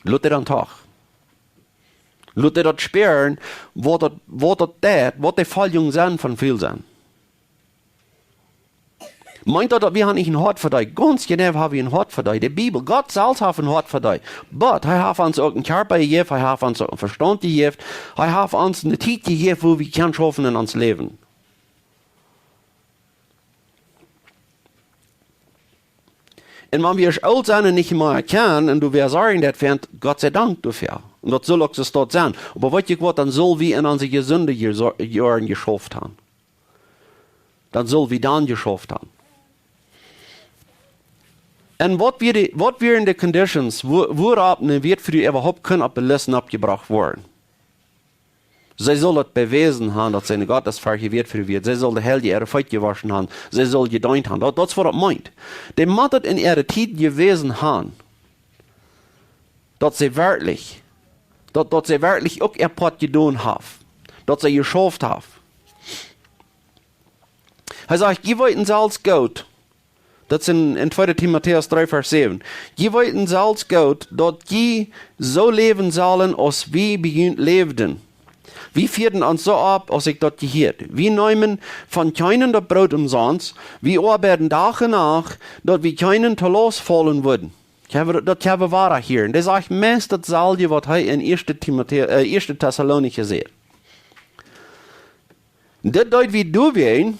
Lot dee dan doch. Lot dee daut spieren, waut daut, waut daut deit, waut de Foljen sent von ful sennen. Meent daut, daut wie haben nich een Hoat fa dee? Gaunz jeneiw haben wie een Hoat fa dee. De Bibel, Gott selfst haft een Hoat fa dee. But hee haft ons uk een Kjarpa jejäft, hee haft ons uk een Vestaunt jejäft, hee haft ons ne Tiet jejäft, wua wie kjennen schaufen en ons Läwen. Un wan wie ieescht oolt sent un nich mea kjennen, un du wieescht sajen, daut fält, Gott sie Dank doafäa. Un daut saul uk soo sennen. Oba weet jie waut, dan sell wie en onse jesunde Jeso-, Joaren jeschauft haben. Dan sell wie dan jeschauft haben. Un waut wia de, waut wieren de conditions, wua-, wuaropp ne Wieet fa die äwahaupt kunn opp de List oppjebrocht woaren? See sull daut bewäsen haben, daut see ne Gottesfercht wieet fa die wia. See sull de Heilje äare Feet jewoschen haben. See sull jedeent haben. Daut, daut es waut daut meent. Dee mott daut en äare Tiet jewäsen haben, daut see werkjlich, daut, daut see werkjlich uk äa Poat jedonen haft. Daut see jeschauft haft. Hee sajcht, jie weeten selfst goot, daut es en, en tweede Timotäus dree, Varsch säwen. Jie weeten selfst goot, daut jie soo läwen sellen, aus wie bie junt läwden. Wie fieeden ons soo opp, aus ekj daut jehieet. Wie neemen von kjeenen daut Broot omsonst. Wie oabeiden Dach un Nacht, daut wie kjeenen to Laust faulen wudden. Ekj hab, daut hab wie wada hia. Un dee sajcht meist daut selwje, waut hee en ieeschte Timotä-, äh, ieeschte Tessalonicha sajcht. Dit deed wie doawäajen,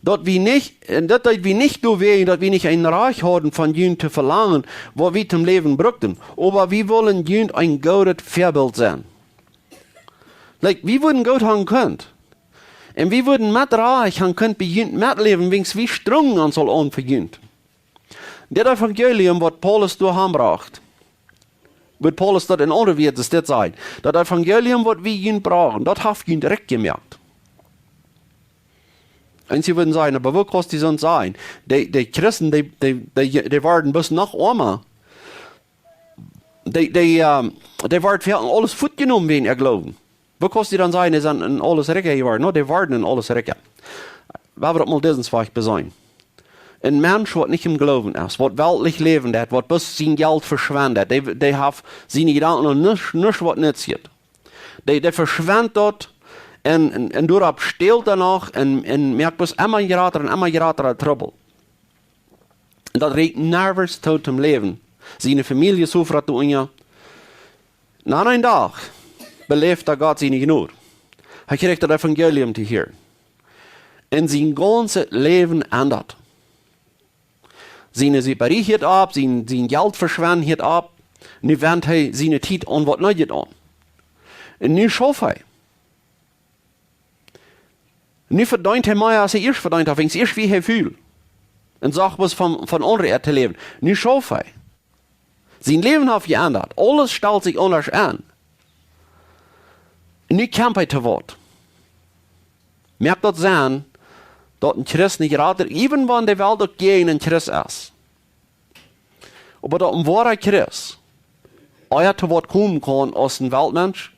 daut wie nich, un dit deed wie nich doawäajen, daut wie nich een Rajcht hauden von junt to velangen, waut wie toom Läwen brukten, oba wie wullen junt een goodet Väabilt sennen. Like, wie wudden goot haben kunt. Un wie wudden met Rajcht haben kunt bie junt metläwen, wiels wie strungen ons aul aun fa junt. Dit Evangelium, waut Paulus doa han brocht, waut Paulus daut en aundre Wieed es dit sajen. Daut Evangelium, waut wie junt brochten, daut haft junt rikj jemoakt. Un see wudden sajen, oba woo kaust du soont sajen? Dee, dee Christen, dee, dee, dee, dee worden bloos noch oama. Dee, dee, ähm, dee worden fa aules fuatjenomen wäajen äa Gloowen. Woo kaust du dan sajen, dee sent en aules rikja jeworden? No, dee worden en aules rikja. Well wie daut mol disen Wajch beseenen. Een Mensch, waut nich em Gloowen es, waut weltlich läwen deit, waut bloos sien Jelt veschwendt, dee, dee haft siene Jedanken aun nuscht, nuscht waut nutzt. Dee, dee veschwendt daut un, un, un doaropp stält hee noch un, un moakt bloos emma jrata un emma jrata Trubbel. Un daut rieekjt nervös toom Läwen. Siene Famielje suffat doarunja. No een Dach beläft hee Gott siene Jnod. Hee kjricht daut Evangelium to hieren. Un sien gaunzet Läwen endat. Siene Sieparie hieet opp, sien, sien Jelt veschwendt hieet opp. Nu wendt hee siene Tiet aun waut Nieet aun. Un nu schauft hee. Nu vedeent hee mea aus hee ieescht vedeent haft, wiels ieescht wia hee ful. Un sach waut von, von aundre Ieed to läwen. Nu schauft hee. Sien Läwen haft jeendat. Aules stalt sikj aundasch aun. Nu kjemt hee to waut. Moakt daut Senn, daut een Christ nich raden, even wan de Welt uk jäajen een Christ es. Oba daut een woara Christ ea to waut komen kaun aus een Weltmensch?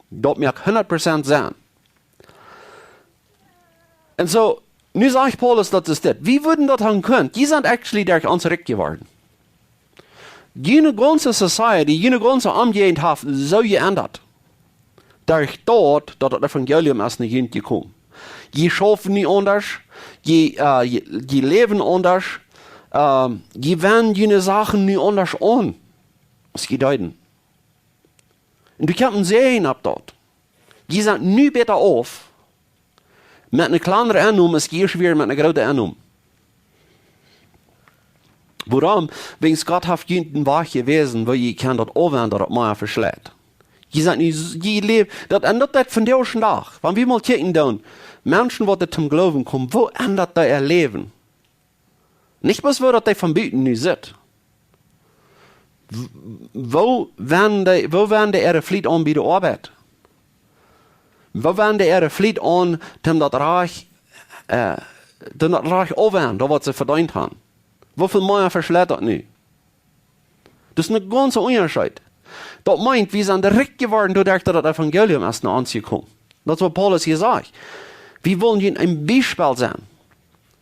Daut moakt hundat Prozent Senn. Un soo, nu sajcht Paulus, daut es dit. Wie wudden daut han kunt? Jie sent actually derch ons rikj jeworden. June gaunze society, june gaunze Omjäajent haft soo jeendat. derch daut, daut daut Evangelium es no junt jekomen. Jie schaufen nu aundasch, jie, äh, jie, jie läwen aundasch, ähm, jie wenjen june Sachen nu aundasch aun, aus jie deeden. Un du kjemst een Säajen opp daut. Jie sent nu bäta auf met eene kjlandre Ennom aus jie ieescht wieren met eene groote Ennom. Wuarom? Wiels Gott haft junt een Wajch jewäsen, woo jie kjennen daut aufwenjen, daut daut mea veschleit. Jie sent nu, jie läwen, daut endat daut vondoag dän Dach. Wan wie mol kjikjen doonen, Menschen, waut doa toom Gloowen komen, woo endat daut äa Läwen? Nich bloos, woo daut dee von buten nu sitt. W-, woo wan dee, woo wan dee äare Fliet aun bie de Oabeit? Woo wan dee äare Fliet aun, om daut rajcht, äh, om daut rajcht auftowenjen, daut waut see vedeent haben? Woo väl mea veschleit daut nu? Daut es een gaunza Unjascheet. Daut meent, wie sent rikj jeworden doaderch, daut daut Evangelium es no ons jekomen. Daut es, waut Paulus hia sajcht. Wie wellen junt een Biespel sennen.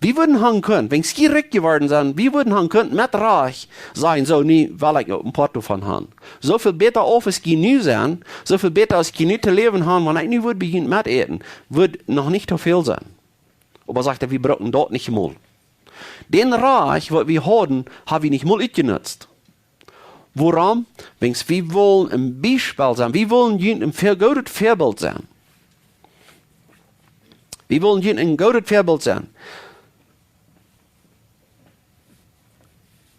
Wie wudden haben kunt, wan jie rikj jeworden sent, wie wudden haben kunt met Rajcht sajen, soo, nu well ekj uk een Poat doavon haben. Soo väl bäta auf aus jie nu sent, soo väl bäta aus jie nu to läwen haben, wan ekj nu wudd bie junt metäten, wudd noch nich too väl sennen. Oba sajcht hee, wie bruckten daut nich mol. Dän Rajcht, waut wie hauden, hab wie nich mol utjenutzt. Wuarom? Wiels wie wellen een Biespel sennen. Wie wellen junt een väl, goodet Väabilt sennen. Wie wellen junt een goodet Väabilt sennen.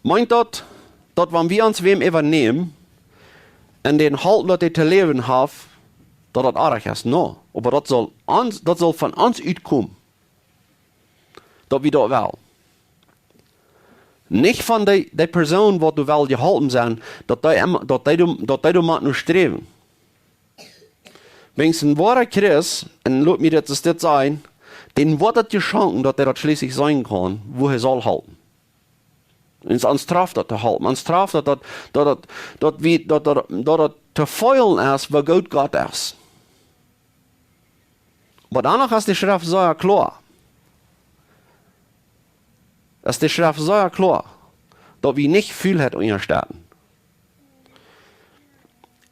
Meent daut, daut wan wie ons wäm äwanämen un dän halpen, daut dee to läwen haft, daut daut oajch es? No, oba daut saul ons, daut saul von ons utkomen, daut wie daut wellen. Nich von dee, dee Persoon, waut du west jeholpen sennen, daut dee emma, daut dee, daut dee doa mott no sträwen. Wan een woara Christ, un lot mie dit, dit sennen, däm woat daut jeschonken, daut hee daut schlieslich sennen kaun, woo hee saul hoolen. Un ons traft daut to hoolen. Ons traft daut, daut, daut, daut, daut wie, daut, daut, daut daut to feelen es, woo goot Gott es. Oba dan noch es de Schreft sea kloa. Es de Schreft sea kloa, daut wie nich Fulheit unjastetten.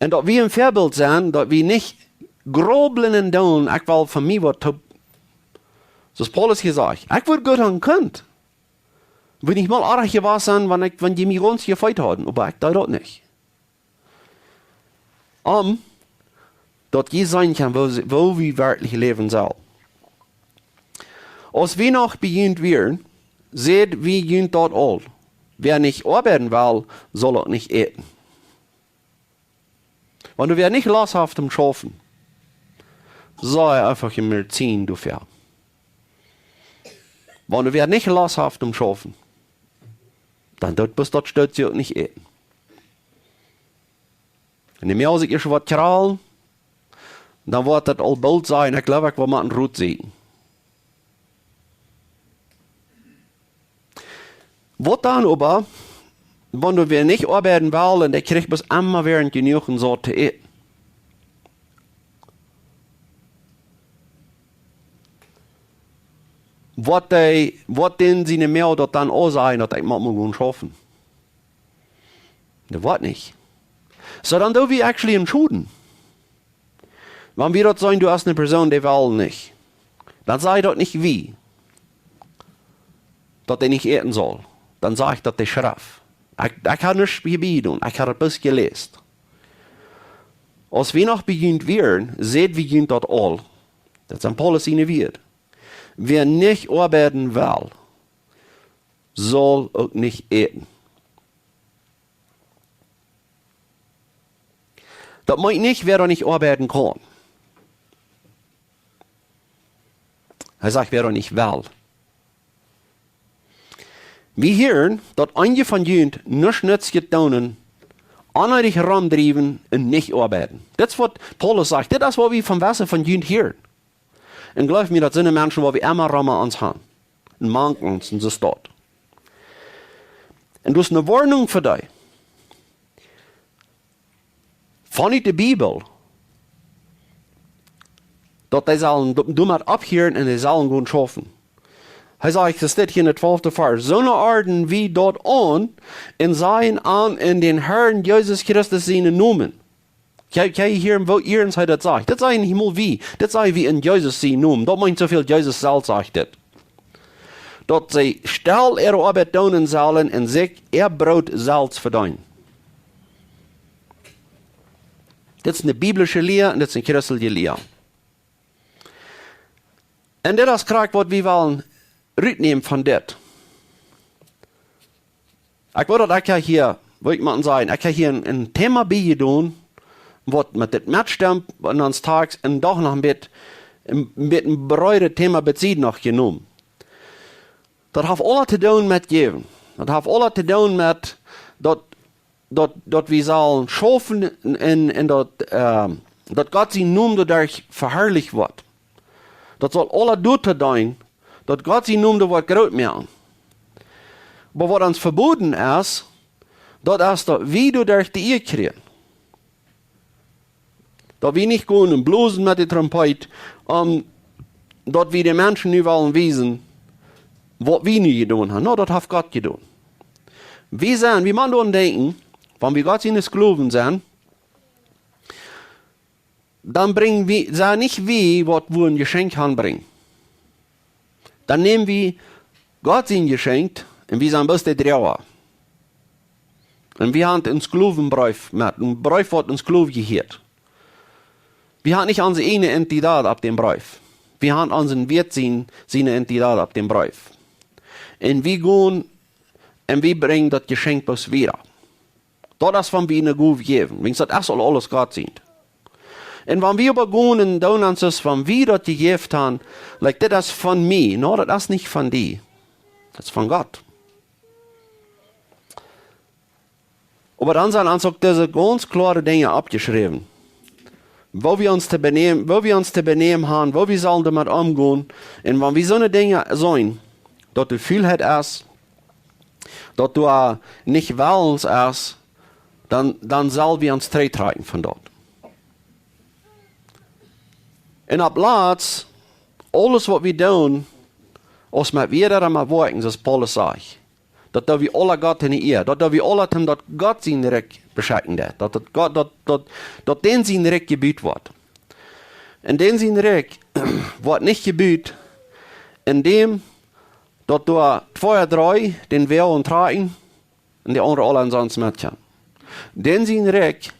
Un daut wie een Väabilt sennen, daut wie nich grublen un doonen, ekj well von mie waut to, soo aus Paulus jesajcht, ekj wudd goot haben kunt. Wudd nich mol oajch jewast sennen, wan ekj, wan jie mie gaunz jefeet hauden, oba ekj deed daut nich. Om daut jie seenen kjennen, woo see, woo wie werkjlich läwen sellen. Aus wie noch bie junt wieren, säd wie junt daut aul: Wäa nich oabeiden well, saul uk nich äten. Wan du wäa nich Lost hast toom schaufen, saj eefach je Medizin doafäa. Wan du wäa nich Lost hast toom schaufen, dan doot bloos daut Stootje uk nich äten. Un de Moag sikj ieescht waut kjraulen, dan woat daut aul boolt sennen, ekj gleew, ekj well mau een Rot seenen. Waut dan oba, wan du wäa nich oabeiden well un dee kjricht bloos emma wada jenuach un saut to äten? Woat dee, woat dän siene Moag daut dan aul sajen, daut ekj mott mau gonen schaufen? Daut woat nich. Soo, dan doo wie actually een Schoden. Wan wie daut seenen, du hast eene Persoon, dee well nich, dan saj daut nich wie, daut dee nich äten saul. Dan sajcht daut de Schreft. Ekj, ekj hab nuscht hia bie jedonen, ekj hab daut bloos jeläst. Aus wie noch bie junt wieren, säd wie junt daut aul. Daut sent Paulus siene Wieed. Wäa nich oabeiden well, saul uk nich äten. Daut meent nich, wäa doa nich oabeiden kaun. Hee sajcht, wäa doa nich well. Wie hieren, daut eenje von junt nuscht nutzt jedonen, onneedich romdriewen un nich oabeiden. Dit es waut Paulus sajcht. Dit es waut wie von waut von junt hieren. Un gleew mie, daut sent de Menschen, waut wie emma rom ons haben. Un mank ons, un soo es daut. Un daut es eene Woarnunk fa dee. Von de Bibel, daut dee sellen do-, doamet opphieren un dee sellen gonen schaufen. Hee sajcht, daut steit hia en dän twalften Varsch: Soone ordnen wie daut aun un sajen an en dän Herrn Jesus Christus sienen Nomen. Kjikj, kjikj hia, woo iernst hee daut sajcht. Daut saj wie nich mol wie. Daut saj wie en Jesus sienen Nomen. Daut meent soo väl, Jesus selfst sajcht dit. Daut see stell äare Oabeit doonen sellen un sikj äa Broot selfst vedeenen. Dit es eene biblische Lia un dit es eene christelje Lia. Un dit es krakjt waut wie wellen rutnämen von dit. Ekj wull daut ekj hia, wull ekj mol sajen, ekj hab hia een, een Thema biejedonen, waut met dit metstemt, en ons Tags un doch noch een bät, een bät een breedet Thema bie sied noch jenomen. Daut haft aules to doonen met jäwen. Daut haft aules to doonen met daut, daut, daut wie sellen schaufen un, un, un daut, ehm, daut Gott sien Nomen doaderch veharlicht woat. Daut saul aules doatoo deenen, daut Gott sien Nomen doa woat groot moaken. Oba waut ons veboden es, daut es daut wie doaderch de Ea kjrieen. Daut wie nich gonen un blosen met de Trompet, om daut wie de Menschen nu wellen wiesen, waut wie nu jedonen haben. No, daut haft Gott jedonen. Wie sent, wie motten doaraun denkjen, wan wie Gott siene Sklowen sent, dan brinj wie, sent nich wie, waut wie een Jeschenkj hanbrinjen. Dan näm wie Gott sien Jeschenkj un wie sent bloos de Droaga. Un wie haben een Sklowenbreef met, een Breef, waut een Sklow jehieet. Wie haben nich onse ieejne Identität opp dän Breef. Wie haben onsen Wieet sien, siene Identität opp dän Breef. Un wie gonen un wie brinjen daut Jeschenkj bloos wieda. Daut es, wan wie eene Gow jäwen. Wiels daut es aul aules Gott sien. Un wan wie äwagonen un doonen ons aus wan wie daut jejäft haben, like, dit es von mie. No, daut es nich von die. Daut es von Gott. Oba dan sent ons uk dise gaunz kloare Dinja oppjeschräwen. Woo wie ons to benämen, woo wie ons to benämen haben, woo wie sellen doamet omgonen. Un wan wie soone Dinja seenen, daut doa Fulheit es, daut doa nich Wellens es, dan, dan sell wie ons trigjtrakjen von daut. Un opp latst, aules waut wie doonen, aus met Wieed ooda met Woakjen, soo aus Paulus sajcht, daut doo wie aula Gott enne Ea, daut doo wie aula toom daut Gott sien Rikj beschekjen deit, daut, daut Gott, daut, daut, daut dän sien Rikj jebut woat. Un dän sien Rikj woat nich jebut, endäm daut doa twee ooda dree dän Wajch auntrakjen un de aundre aula omsonst metgonen. Dän sien Rikj,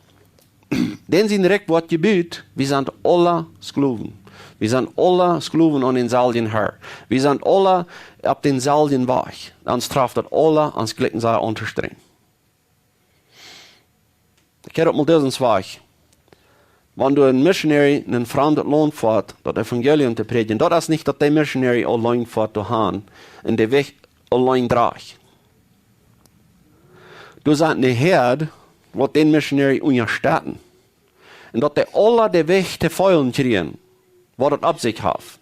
dän sien Rikj woat jebut, wie sent aula Sklowen. Wie sent aula Sklowen aun dänselwjen Herr. Wie sent aula opp dänselwjen Wajch. Dan traft daut aula ons jlikj sea aun to strenj. Ekj hab uk mol disen Wajch. Wan doa een Missionary en een framdet Launt foat, daut Evangelium to prädjen, daut es nich daut de Missionary auleen foat doahan un dän Wajch auleen drajcht. Doa sent ne Häad, waut dän Missionary unjastetten. Un daut dee aula dän Wajch to feelen kjrieen, waut daut opp sikj haft.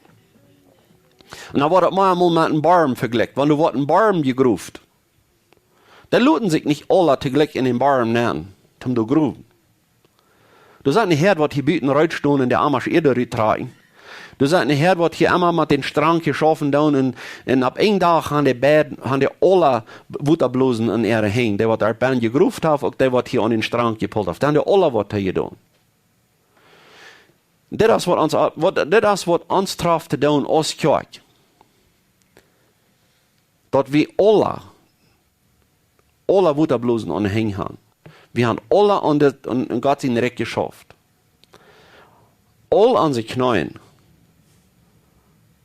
Un dan woat daut mau mol met een Borm vejlikjt. Wan doa woat een Borm jegroft, dee loten sikj nich aula toojlikj en dän Borm nenn, toom doa growen. Doa sent ne Häad, waut hia buten rutstonen un de Amasch Ieed ruttrakjen. Doa sent ne Häad, waut hia emma met dän Strank jeschauft doonen un, un opp een Dach haben dee beid, haben dee aula Wotablosen en äare Henj. Dee, waut doa bennen jegroft haft, uk dee, waut hia aun dän Strank jepult haft. Dee haben dee aula waut to jedonen. Dit es waut ons, waut, dit es waut ons traft to doonen aus Kjoakj. Daut wie aula, aula Wotablosen aun de Henj haben. Wie haben aula aun dit, aun, aun Gott sien Rikj jeschauft. Aul onse Kjneeen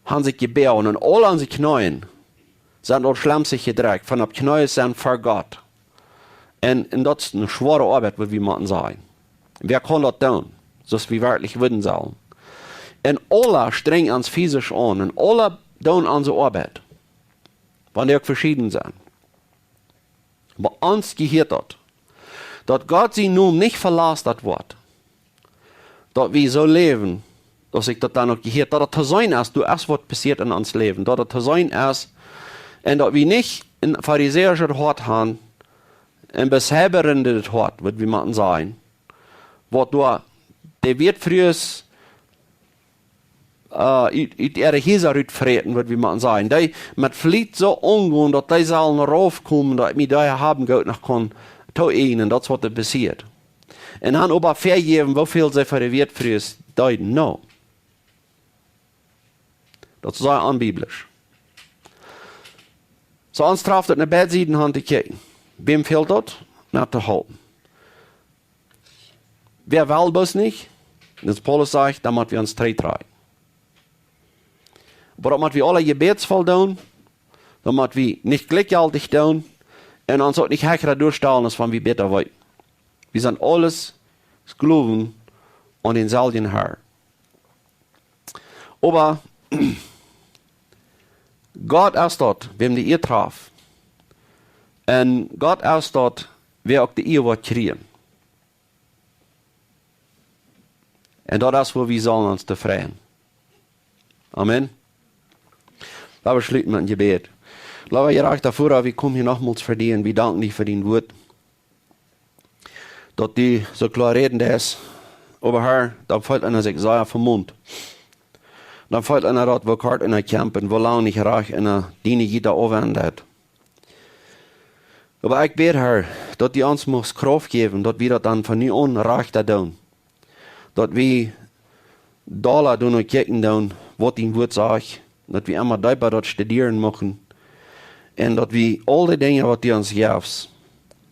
haben sikj jebäajen un aul onse Kjneeen sent aul schlemm sikj jedrekjt, von opp Kjneeen sennen ver Gott. Un, un daut es ne schwoare Oabeit, waut wie motten sajen. Wäa kaun daut doonen, soo aus wie werkjlich wudden sellen? Un aula strenjen ons fisisch aun un aula doonen onse Oabeit. Wan dee uk veschieden sent. Bie ons jehieet daut, daut Gott sien Nomen nich velastat woat. Daut wie soo läwen, daut ekj daut dan uk jehieet, daut et to seenen es, doa es waut passieet en ons Läwen, daut et to seenen es, un daut wie nich een farisäischet Hoat haben, een beseibrendet Hoat, waut wie motten sajen, waut doa de Wätfrues, äh, ut, ut äare Hiesa rutfräten, waut wie motten sajen. Dee met Fliet soo omgonen, daut dee sellen raufkomen, daut ekj mie dee haben Gott noch kaun toeejnen, daut es waut doa passieet. Un dan oba väajäwen, woo väl see fa de Wieetfrues deeden. No. Daut es sea onbiblisch. Soo ons traft daut no beid Sieden aun to kjikjen. Wäm fält daut? No to halpen. Wäa well bloos nich? Aus Paulus sajcht, dan motten wie ons trigj dräajen. Oba daut motten wie aule jebädsvoll doonen, daut motten wie nich jlikjjeltich doonen un ons uk nich hechra doastalen aus wan wie bäta weeten. Wie sent aules Sklowen aun dänselwjen Herr. Oba Gott es daut, wäm de Ea traft. Un Gott es daut, wäa uk de Ea woat kjrieen. Un daut es, woo wie sellen ons tofräd. Amen. Lot ons schluten met een Jebäd. Lot ons jerajcht doafäa, wie komen hia nochmols ver die un wie danken die fa dien Wuat. Daut du soo kloa räden deist, oba Herr, dan feelt eena sikj sea vemoont. Dan feelt eena daut, woo kort eena kjamft un woo lang nich rajcht eena diene Jieda aufwenjen deit. Oba ekj bäd, Herr, daut du ons muchst Krauft jäwen, daut wie daut dan von nu aun rajchta doonen. Daut wie dolla doonen kjikjen doonen, waut dien Wuat sajcht, daut wie emma deepa daut studieren muchten. Un daut wie aul de Dinja, waut du ons jefst,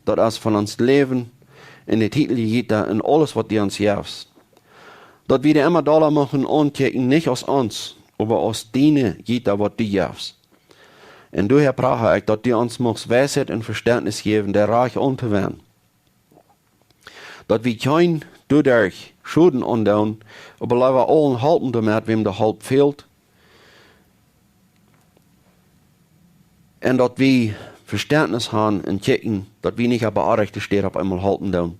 daut es von ons Läwen un de Tieteljieda un aules, waut du ons jefst, daut wie dee emma dolla muchten aunkjikjen, nich aus ons, oba aus diene Jieda, waut du jefst. Un doahäa pracha ekj, daut du ons muchst Weisheit un Vestentnis jäwen, dee rajcht auntowenjen. Daut wie kjeen doaderch Schoden aundoonen, oba leewa aulen halpen doamet, wäm de Help fält. Un daut wie Vestentnis haben un kjikjen, daut wie nich opp de orrajchte Städ opp eemol halpen doonen.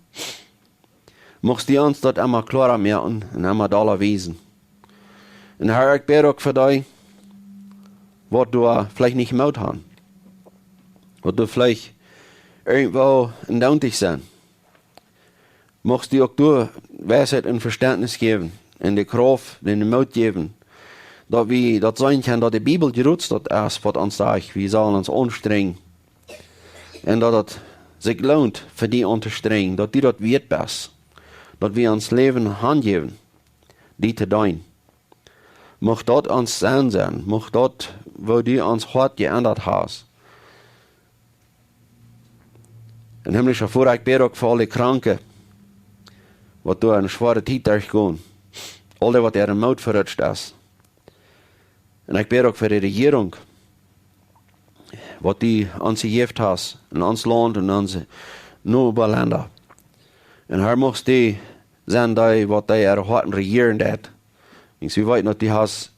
Muchst du ons daut emma kloara moaken un emma dolla wiesen. Un Herr, ekj bäd uk fa dee, waut doa veleicht nich Moot haben. Waut doa veleicht irjentwoo en Doont sent. Muchst du uk doa Weisheit un Vestentnis jäwen, un de Krauft, un de Moot jäwen, daut wie daut seenen kjennen, daut de Bibel jrods daut es, waut ons sajcht, wie sellen ons aunstrenjen. Un daut et sikj loont, fa die aunstrenjen, daut du daut wieet best, daut wie ons Läwen hanjäwen, die to deenen. Mucht daut ons Senn sennen, mucht daut, woo du ons Hoat jeendat hast. Un himmlischa Voda, ekj bäd uk fa aul de Kranke, waut doa eene schwoare Tiet derchgonen. Aul dee, waut äa Moot verutscht es. Un ekj bäd uk fa de Rejierunk, waut du ons jejäft hast, en ons Launt un onse Nobalenda. Un Herr, muchst du sennen dee, waut dee äare Hoaten rejieren deit. Wiels wie weeten, daut du hast,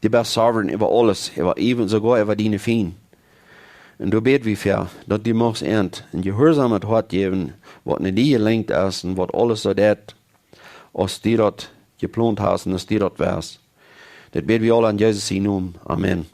du best sovereign äwa aules, äwa äwen soogoa äwa diene Fiend. Un doa bäd wie fa, daut du muchst an een jehuarsomet Hoat jäwen, waut no die jelenkt es un waut aules soo deit, aus du daut jeplont hast un aus du daut west. Daut bäd wie aul en Jesus sienen Nomen. Amen.